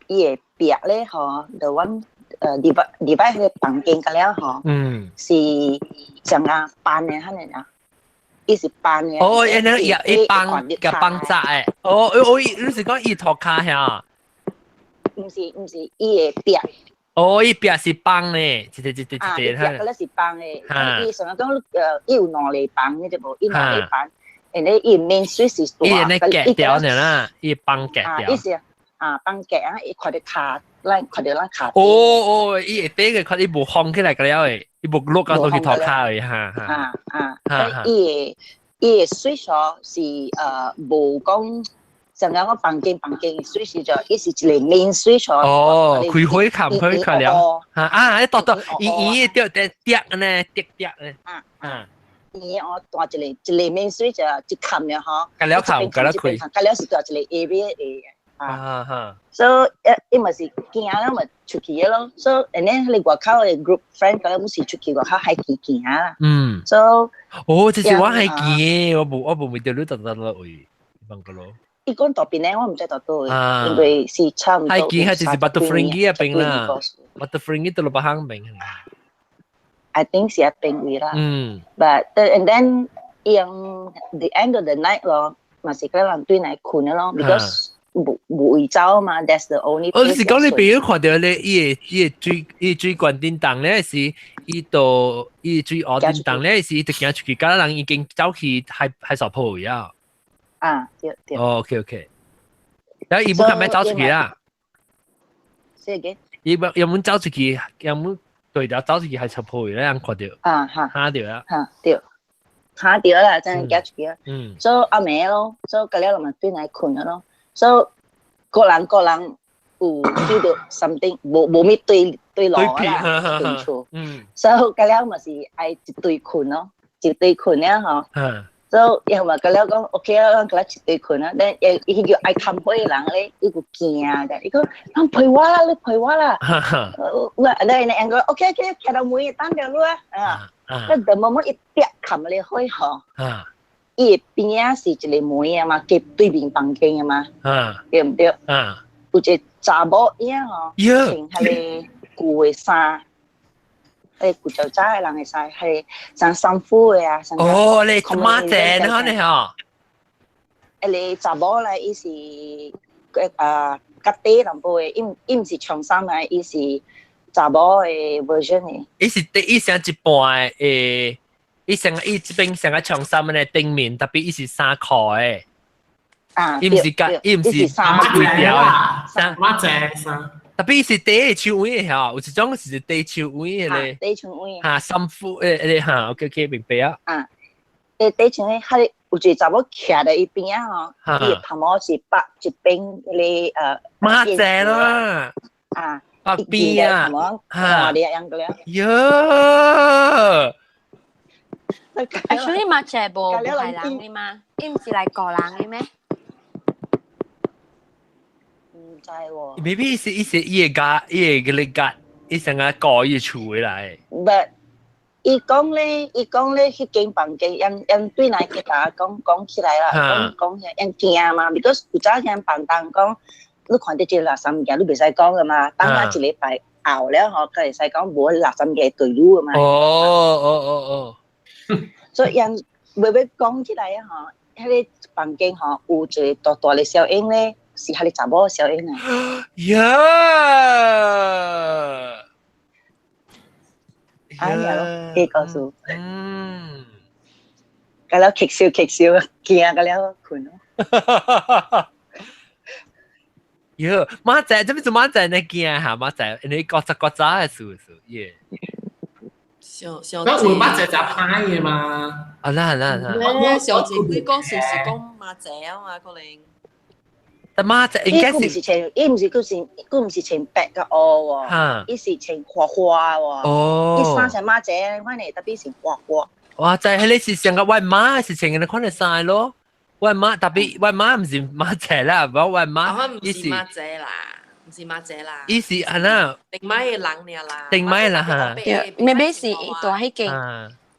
伊個壁咧，吼，就阮divide divide 彼個房間甲了吼，是像啊搬的彼個啊，伊是搬的。哦，因為伊幫個幫紮的。哦，哦，你是講伊塗跤遐？毋是毋是，伊個壁。哦，伊壁是幫的，一個一個一個。啊，伊壁嗰咧是幫的，伊上講伊有兩個房，你知無？伊兩個房，然後伊面水是大，伊咧夾掉呢啦，伊幫夾掉。伊是啊，幫夾啊，伊看著跤，咱看著咱跤。哦哦，伊會底個看伊無放起來個了的，伊無落到落去塗跤的，哈哈。啊啊，伊個伊個水所是無講。上個我房間房間水是就，伊是一個免水所。哦，開火冚開開了。啊啊！你剁剁，伊伊掉掉跌呢，跌跌呢。啊啊！伊哦，大一個一個免水就一冚了吼。隔了冚，隔了開。隔了是大一個 area 的。啊哈。所以伊嘛是驚了嘛出去咯。所以，然後彼個外口的 group friend 個毋是出去外口海墘行啦。嗯。所以。哦，這是我海墘，我無我無咪掉你特特落位，問個咯。伊講大邊咧，我毋知大倒，因為是差唔多。海墘係就是 Batu Ferringhi 啊邊啦，Batu Ferringhi 都落北行邊。 I think 是啊邊位啦。嗯。 But and then 用 the end of the night 咯，嘛是個人對來睏的咯，because 無無位走嘛，that's the only。哦，你是講你朋友看到咧，伊個伊個水伊個水管叮當咧，是伊到伊個水喉叮當咧，是伊就行出去，敢人已經走去海海沙坡位啊。啊，對對。哦，OK OK。然後伊無較免走出去啦。是嘅。伊無有冇走出去？有冇對條走出去海沙坡位咧？人看到。啊哈。嚇到啊。嚇對。嚇到啦，真係行出去啊。嗯。所以暗暝咯，所以隔了就對來睏咯。所以個人個人有 feel 到 something，無無咩對對路啦，對厝。嗯。所以隔了嘛是愛一對睏咯，一對睏了吼。嗯。所以伊嘛甲了講，OK 啦，咱甲一對睏啊。咱伊伊叫愛看火的人咧，伊有驚的，伊講，人陪我啦，你陪我啦。我，咱因講 OK OK，徛到門等著你啊。啊，咱等某某一跌冚咧火吼。伊邊仔是一個門啊嘛，隔對面房間啊嘛。對毋對？有一個查某影吼，穿彼個舊的衫。誒，古早早的人會使係像衫褲的啊。哦，你媽正可能吼。誒，你查某咧，伊是啊，較短淡薄的，伊伊毋是長衫的，伊是查某的 version 的。伊是伊成一半的，伊成伊這邊成個長衫的頂面，特別伊是衫褲的。啊，伊毋是甲，伊毋是衫規條的，衫媽正衫。特別是短手位的吼，有一種是短手位的咧。短手位。嚇，衫褲誒嚇，OK OK 明白啊。啊，短短手位，彼有一個查某徛佇伊邊仔吼，伊的頭毛是綁一邊彼個媽正啦。啊，綁邊啊。嚇，你樣個了。喲。 Actually 嘛，這無唔係人的嘛，伊毋是來過人的咩？毋知喎。 Maybe 是伊是伊個家，伊個個家，伊成個過伊厝的來。 But 伊講咧，伊講咧，彼間房間，𪜶𪜶對來給大家講講起來啦，講講起來，𪜶驚嘛，because 古早聽房東講，你看到這個垃圾物件，你袂使講噶嘛。等下一禮拜後了吼，佢會使講無垃圾物件對路噶嘛。哦哦哦哦。所以人袂欲講起來啊吼，彼個房間吼有一個大大的小影咧，是彼個查某小影啊。呀！哎呀咯，彼個故事。嗯。甲了激笑激笑，驚甲了睏咯。喲，馬仔，這邊做馬仔呢驚哈，馬仔，你各隻各隻的事事，耶。小小那有馬仔就歹的嘛？啊啦啦啦！小姐幾講事是講馬仔啊嘛，可能。但馬仔應該是穿，伊毋是佢是，佢毋是穿白佮烏喎，伊是穿花花喎。哦。伊衫穿馬仔，反正特別是花花。哇！就係你是成個我媽是穿個款的衫咯。我媽特別，我媽毋是馬仔啦，我我媽伊是馬仔啦，毋是馬仔啦。伊是按怎？定買的人爾啦。定買啦哈。 maybe 是住彼間。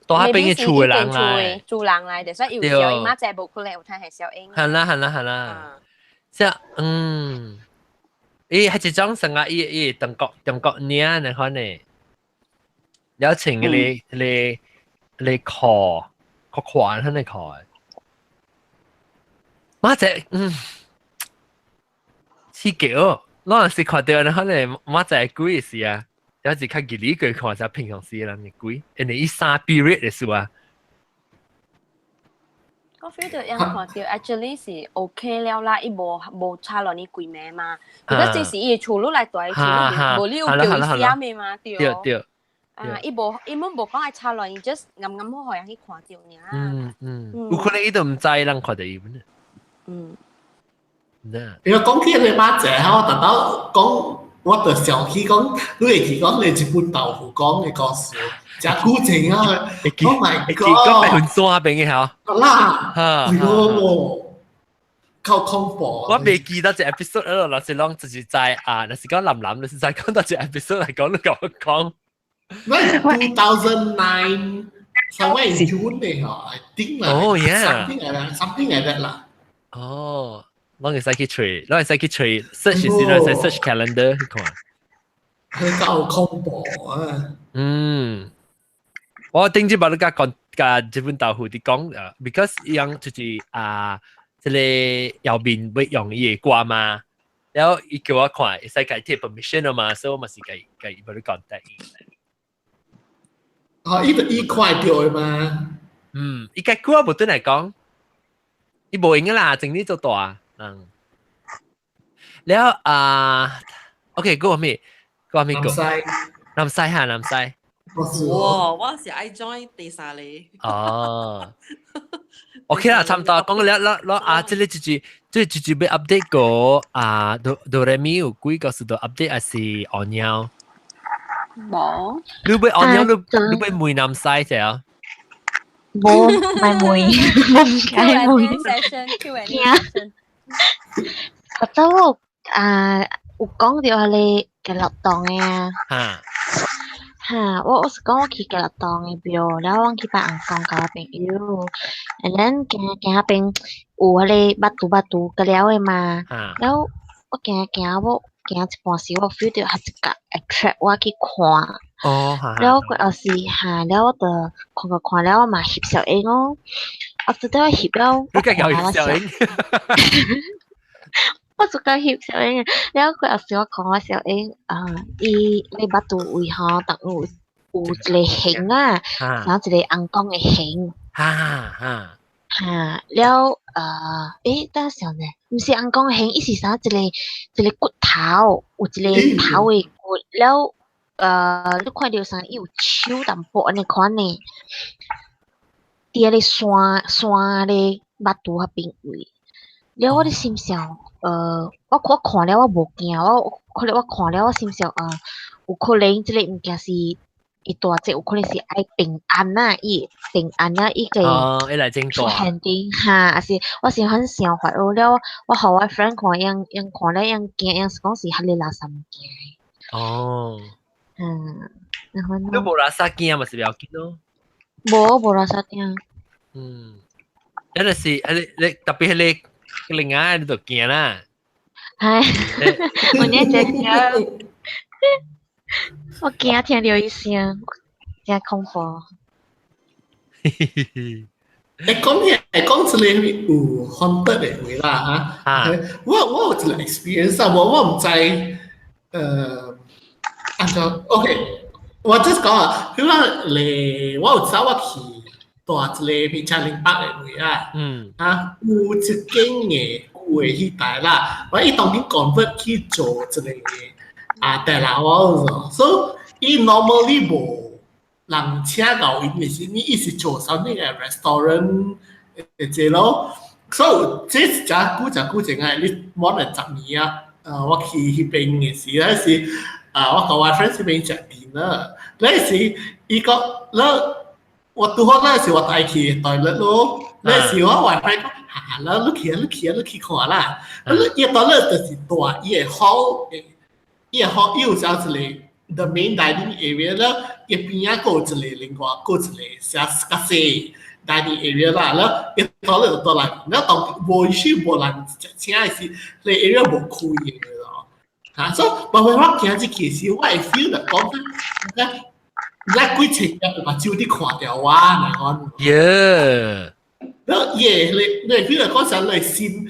住彼邊的厝的人來。厝人來的，所以有小英馬仔無可能有通係小英。係啦係啦係啦。即嗯，伊係一種成個伊伊中國中國領那款的，了穿個個個褲褲款迄個褲。馬仔嗯，刺激哦！我若是看著可能馬仔鬼時啊，有時較吉利過看下平常時人的鬼，因為伊三 period 的事啊。我 feel 到人看到 actually 是 OK 了啦，伊無無插落你規暝嘛。如果這是伊的厝，你來住厝，無你有叫伊寫的嘛？對。對對。啊！伊無伊們無講愛插落，伊 just 啱啱好予人去看著爾。嗯嗯，有可能伊都毋知人看著伊本。嗯。因為講起你媽姐，我特登講，我就想起講，你會記講你日本豆腐講的故事，真古情啊！Oh my god！講白雲山邊的嚇。啦，哎喲，夠恐怖！我未記得這 episode 咯，若是攏就是在啊，若是講男男，就是在講到這 episode 來講，你共我講。那 2009 somewhere in June 的嗬，I think 啦。 Oh yeah。 Something like that, something like that 啦。哦，攏會使去揣，攏會使去揣 search 時，攏會使 search calendar 去看。佢夠恐怖啊！嗯，我頂次捌你共講，共日本豆腐佇講，because 伊樣就是啊，這個右面欲用伊的歌嘛，然後伊叫我看，會使共伊提 permission 啊嘛，所以我嘛是共共伊捌你 contact 伊。哦，伊就伊看著的嘛。嗯，伊個歌無對來講。伊無閒啦，整理做大。嗯。了啊，OK，過咩？過咩？南西。南西哈，南西。哇！我是愛 join 第三個。哦。OK 啦，差唔多。講了了了啊，這個就是這就是欲 update 個啊，哆哆來咪有幾個是都 update 還是按鳥？無。你欲按鳥，你你欲問南西者啊？無，莫問，我毋敢問。驚。頭拄我啊有講著彼个雞肋檔的啊。哈。哈，我我是講我去雞肋檔的廟，了後我去拜尪公佮我朋友，and then 行行彼邊有彼个腹肚腹肚佮了的嘛，了後我行行我行一半時，我 feel 著較一個 attract 我去看。哦，了過後是哈，了我就看看看了，我嘛翕相影哦。啊，直到翕了，你計有翕相影？我就講翕相影，了過後時我看我相影，啊，伊你腹肚位吼，當有有一個形啊，然後一個尪公的形。哈哈。哈，了欸，等下想者，毋是尪公的形，伊是啥一個一個骨頭，有一個頭的骨了。你看著啥？伊有手淡薄按呢款呢，佇彼个山山咧腹肚彼邊位。了我咧心想，我我看了我無驚，我可能我看了我心想，有可能這個物件是伊大隻，有可能是愛平安啊，伊平安啊，伊個哦，伊來整出現頂哈，還是我是很想法哦。了我予我 friend 看，𪜶𪜶看了𪜶驚，𪜶是講是彼個垃圾物件。哦。嗯，然後你無垃圾驚嘛是不要緊咯。無無垃圾驚。嗯，那就是你你特別係你另外你就驚啦。係，我呢隻驚，我驚聽到伊聲，真恐怖。會講起會講出來有 haunted 的話啦嚇，我有一個 experience 啊，我毋知按怎 OK，我 just 講啊，比如講咧，我有走我去蹛一個米其林北的位啊，啊有一間的舊的彼台啦，我伊當今 convert 去做一個啊大樓啊，所以伊 normally 無人請到𪜶的是，你伊是做啥物的 restaurant 的這咯，所以這是誠久誠久前啊，你 more than 10年啊，我去彼邊的時，那時啊，我佮我 friend 彼邊食 dinner，那時伊講，了我拄好那時我帶去 toilet 咯，那時我 friend 講，哈，了你去啊，你去啊，你去看啦，伊 toilet 就是大，伊的 hall，伊的 hall 伊有啥一個 the main dining area 了，伊邊仔閣有一個另外閣有一個啥較細 dining area 啦，了伊 toilet 就倒來，了當無是無人請的時，那 area 無開的咯。嚇，所以包括我行入去時，我會 feel 到講，咱幾千個目睭佇看著我，來講。耶！了伊會你會 feel 到講啥內心，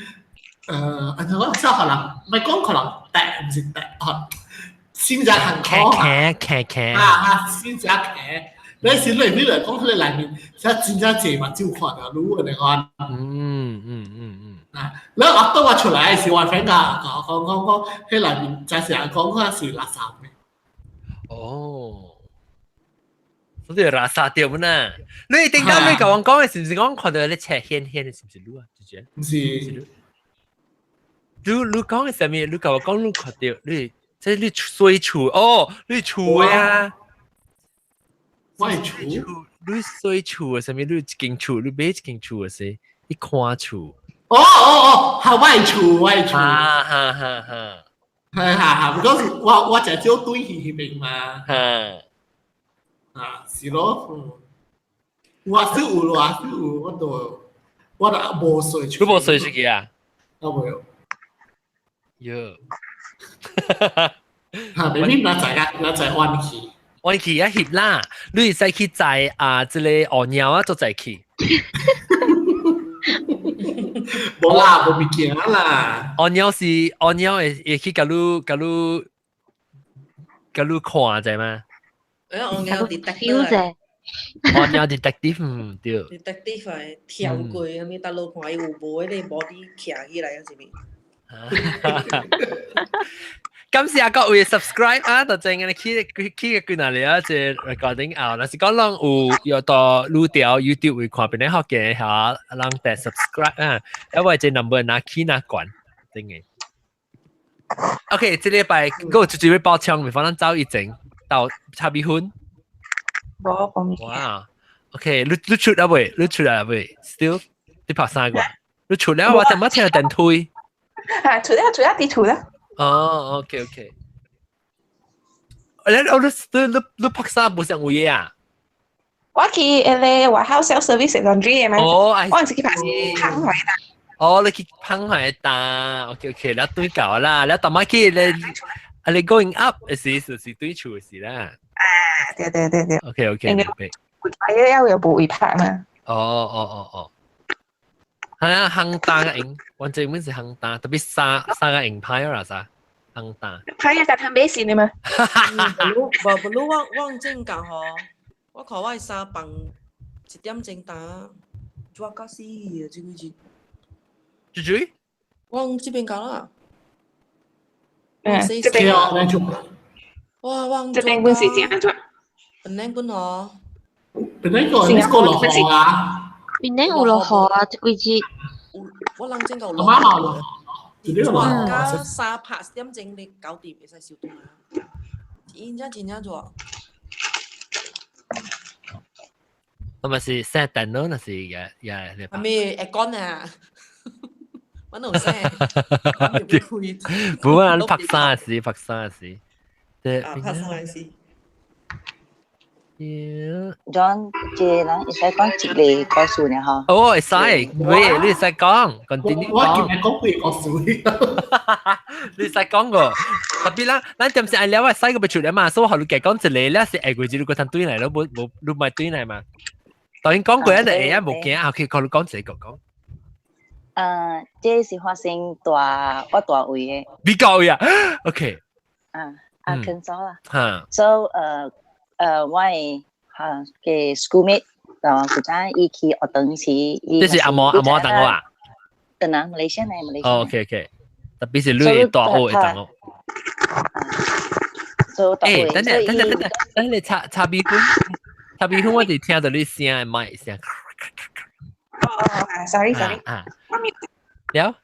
按怎講，啥可能，毋係講可能大，毋是大，吼，心只行苦騎騎騎啊啊，心只騎。你是你 feel 到講佢內面，啥真正濟目睭看著你按呢款。啊，了後當我出來的時，我 friend 甲講講講，彼內面真是人講看是垃圾的。哦，所以垃圾掉嘛？你頂間你甲我講的是毋是講看到你赤顯顯的，是毋是你啊？姐姐？毋是。你講的啥物？你共我講你看到你，這你睡厝哦，你厝的啊？我的厝？你睡厝的啥物？你一間厝，你買一間厝的時，你看厝。哦哦哦，係我的厝，我的厝。哈哈哈哈。係係係，because 我誠少對去彼邊嘛。哈。啊，是咯，我是有，我是有，我都無睡厝。你無睡出去啊？我無有。喲。嚇，明明若在啊，若在彎去。彎去啊翕啦，你會使去載啊，這個鱷鳥啊，做載去。無啦，無物件啦。鱷鳥是鱷鳥會會去共你共你共你看者嗎？誒，鱷鳥 detective 者。鱷鳥 detective 嗯對。 detective 係跳過，啥物搭路看伊有無彼個 body 徛起來啊，是物？感謝各位 subscribe 啊，就正嘅去去去幾若嚟啊，這 recording 啊，若是講攏有有到路條 YouTube 會看邊咧學嘅嚇，人得 subscribe 啊，因為這 number 若起若懸，真嘅。OK，這禮拜閣有一一位報槍，咪反正走一前到差比分。無無。哇，OK，你出了未？你出來未？Still 你拍三個？你出了我怎麼聽到電推？啊，出了出了，佇厝了。哦，OK OK。你你你你你拍衫無上位啊？我去迄個外口 self service laundry 的嘛。哦，我是去拍烘來啦。哦，你去烘來擔，OK OK，你對到啦，你逐擺去你啊你 going up 的時就是對厝的時啦。啊，對對對對。 OK OK，明白。哎呀，有無位拍嘛？哦哦哦哦。係啊，烘擔嘅用，完全本是烘擔，特別衫衫個用歹啦啥，烘擔。歹啊，就通買新的嘛。無無無，我正講吼，我看我的衫放一點鐘擔，熱甲死啊！這幾日。豬豬？我這邊講啦。嗯，這邊。哇！我這邊本是真熱。本來本哦。本來個你過落雨啊？邊頂有落雨啊？這幾日。我人真夠落雨。媽落雨。哇！加三拍點鐘你搞掂，會使收轉啊！真正真正熱。咁咪是熄電腦，那是也也。係咪會講啊？我冇聲。不啊，你拍衫時，拍衫時。啊，拍衫時。John，這人會使講一個故事呢？嗬。哦，會使，喂，你會使講，continue 我今日講幾個故事。你使講個，特別啦，咱點時愛了，我使個欲出來嘛，所以我予你講一個，了是下個月你個通對來咯，無無你咪對來嘛。當然講過一就會啊，無驚啊，OK，予你講一個講。這是發生大我大位的。美國位啊，OK。啊，阿肯咗啦。哈。 So，我的哈嘅 schoolmate，就古早伊去學堂時，這是阿毛阿毛同學啊？等下，馬來西亞馬來西亞。哦，OK OK，特別是你的大學的同學。欸，等等等等等等，等你插插鼻粉，插鼻粉，我哋聽到你聲的麥聲。哦哦，sorry sorry。啊。了。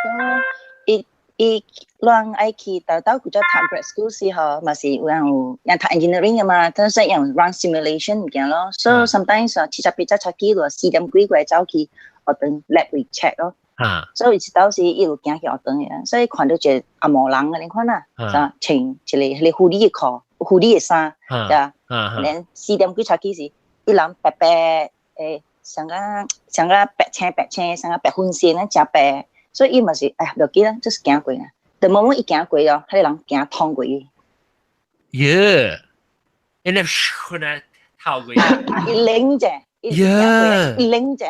嗯，伊伊攏愛去到到古早讀 grad school 時候，嘛是有人有人讀 engineering 嘅嘛，但是用 run simulation 物件咯。So sometimes 7時八早出去，就4點幾過來走去學堂 lab 位 check 咯。所以一到時伊有行去學堂嘅，所以看到一個紅毛人嘅，你看啦，就穿一個彼個護理嘅褲、護理嘅衫，對啊。連4點幾出去時，伊人白白誒，像個像個白青白青，像個白粉線啊，誠白。所以伊嘛是，哎呀，無要緊啦，就是行過啦。等某某伊行過哦，彼個人行通過伊。耶！因為咻呢，透過。伊擰者，伊伊擰者。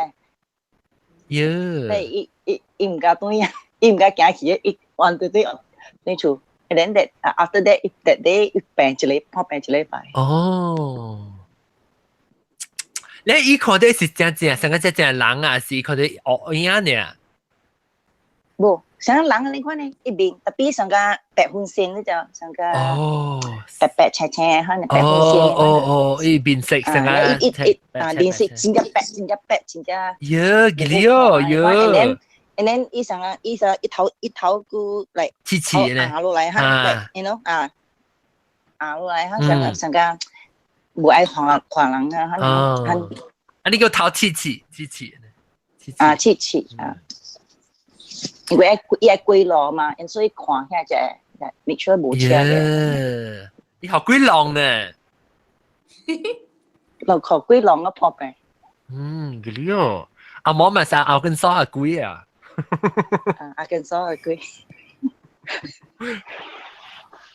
耶！伊伊伊毋敢轉啊，伊毋敢行去，伊彎對對對厝。And then that after that that day 伊病一禮，破病一禮拜。哦。你伊看到是真正，像個真正人啊，是看到烏影呢？無，像人你看呢，伊面特別像個白粉線，你就像個白白青青，可能白粉線。哦哦哦，伊面色像個。伊伊啊，面色真正白，真正白，真正。喲，記得哦，喲。 And then and then 伊像個伊像一頭一頭骨來刺刺呢，壓落來哈，you know 啊，壓落來哈，像個像個無愛看看人啊，哈。啊，你叫頭刺刺刺刺。啊，刺刺啊。因為伊愛過路嘛，所以看遐只，make sure 無車嘅。你學幾浪呢？落學幾浪啊破病。嗯，幾哦。阿毛咪成阿根沙阿鬼啊。阿根沙阿鬼。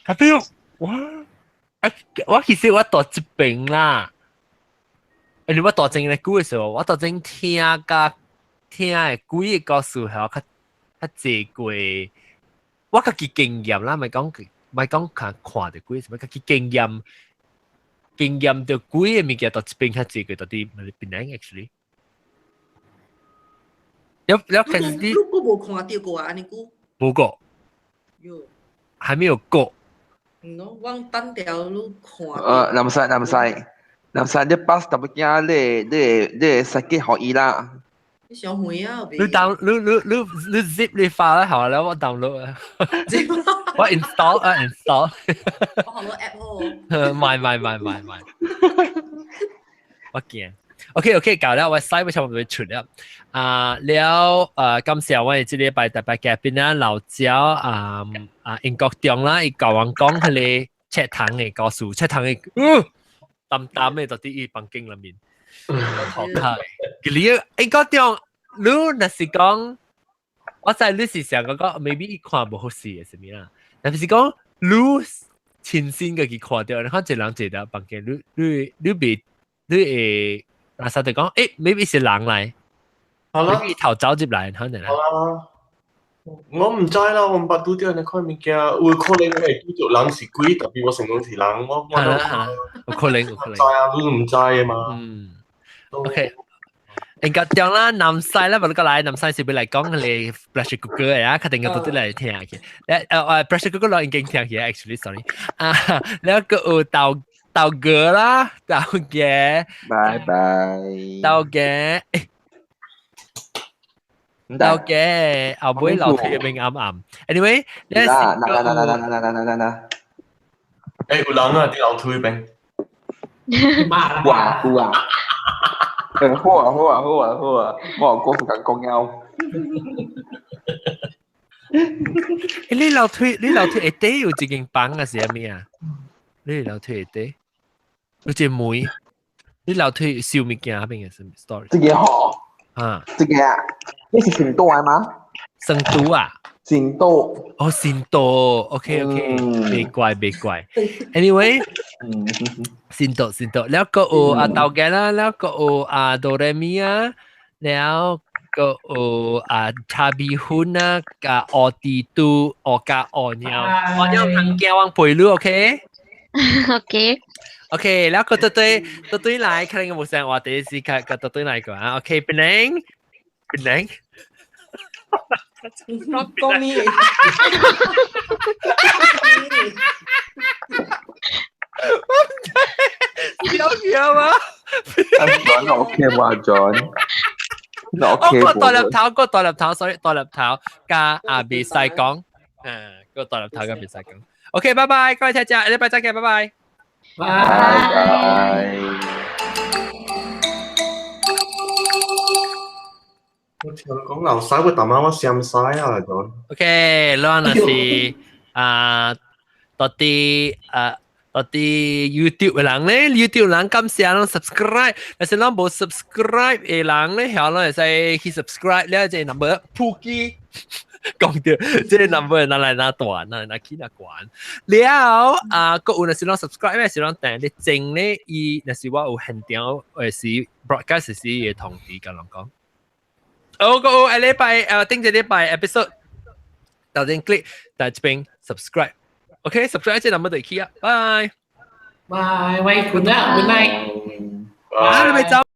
特別我，啊，我其實我到這邊啦。你我大正咧鬼嘅時候，我大正聽甲聽的鬼個故事係較較濟過，我家己經驗啦，咪講咪講看看著鬼，什麼家己經驗經驗著鬼的物件，到這邊較濟過到佇檳城 actually。了了，其實你你無看著過啊？按呢久？無過。喲。還沒有過。嗯咯，我等條你看。南西南西南西，你 pass 淡薄仔，你你你使給予伊啦。你上遠啊？你 down 你你你你 zip 你發啦，好啦，我 download 啊。我 install 啊 install。我好多 app 哦。買買買買買。我驚。OK OK，搞了，我使不差不多出了。啊，了，感謝我哋這禮拜特別嘉賓啦，老焦啊啊，英國中啦，伊教我講彼个切糖的故事，切糖的，嗯，淡淡的就佇伊房間裏面。好看。佢英國中，你若是講，我知你是想講講，maybe 伊看無好勢的啥物啦，但是講你親身家己看著，你看一人坐佇房間，你你你袂你會。阿實就講，maybe 是人來，好啦，頭走入來，可能好啦，我毋知啦，我毋捌拄著按呢款物件，有可能會拄著人是鬼，特別我成講是人，我我都有可能，有可能。知啊，你毋知的嘛。嗯，OK。應該中啦，南西啦，無你過來，南西是欲來講彼個 pressure cooker 的啊，確定個都來聽去。pressure cooker 都已經聽去，actually sorry。啊，了閣有豆豆哥啦，豆嘅，拜拜。豆嘅，豆嘅，後尾樓梯入面暗暗。Anyway，你嗱嗱嗱嗱嗱嗱嗱嗱嗱。有人啊，佇樓梯邊。哇有啊。好啊好啊好啊好啊，我有講時間講了。你樓梯你樓梯下底有一間房啊，是啥物啊？你樓梯下底？有一個妹，你樓梯燒物件邊嘅什麼 story？這個嗬，啊，這個啊，你是成都的嗎？成都啊？成都。哦，成都，OK OK，別怪別怪。Anyway，成都成都，了個有阿豆嘅啦，了個有阿哆來咪啊，了個有阿茶米粉啊，加奧迪都，奧加奧尿，奧尿糖驚往陪你，OK？ OK。 OK，了個對對對對來，可能無聲話第一次個個對對來個啊，OK，檳榔，檳榔。講你，笑笑啊！阿 John OK 嘛，John？哦，個大粒頭，個大粒頭，sorry，大粒頭加阿別使講，個大粒頭加別使講。OK，拜拜，各位聽眾，下禮拜再見，拜拜。拜拜。我聽講流屎會淡仔我閃屎啊，John。 OK，咱若是啊，到底啊，到底 YouTube 的人咧，YouTube 人感謝攏 subscribe，若是咱無 subscribe 的人咧，曉攏會使去 subscribe 了，這個 number 普及講著，這個 number 哪來哪大，哪來哪去哪懸。了啊，閣有若是咱 subscribe 咧，是咱訂咧整咧，伊若是我有現場，或是 broadcast 時會通知共人講。好，閣有下禮拜頂一禮拜 episode，頭先 click，但這邊 subscribe。OK，subscribe 這 number 就去啊，拜拜，喂，good night，good night。啊，你咪走。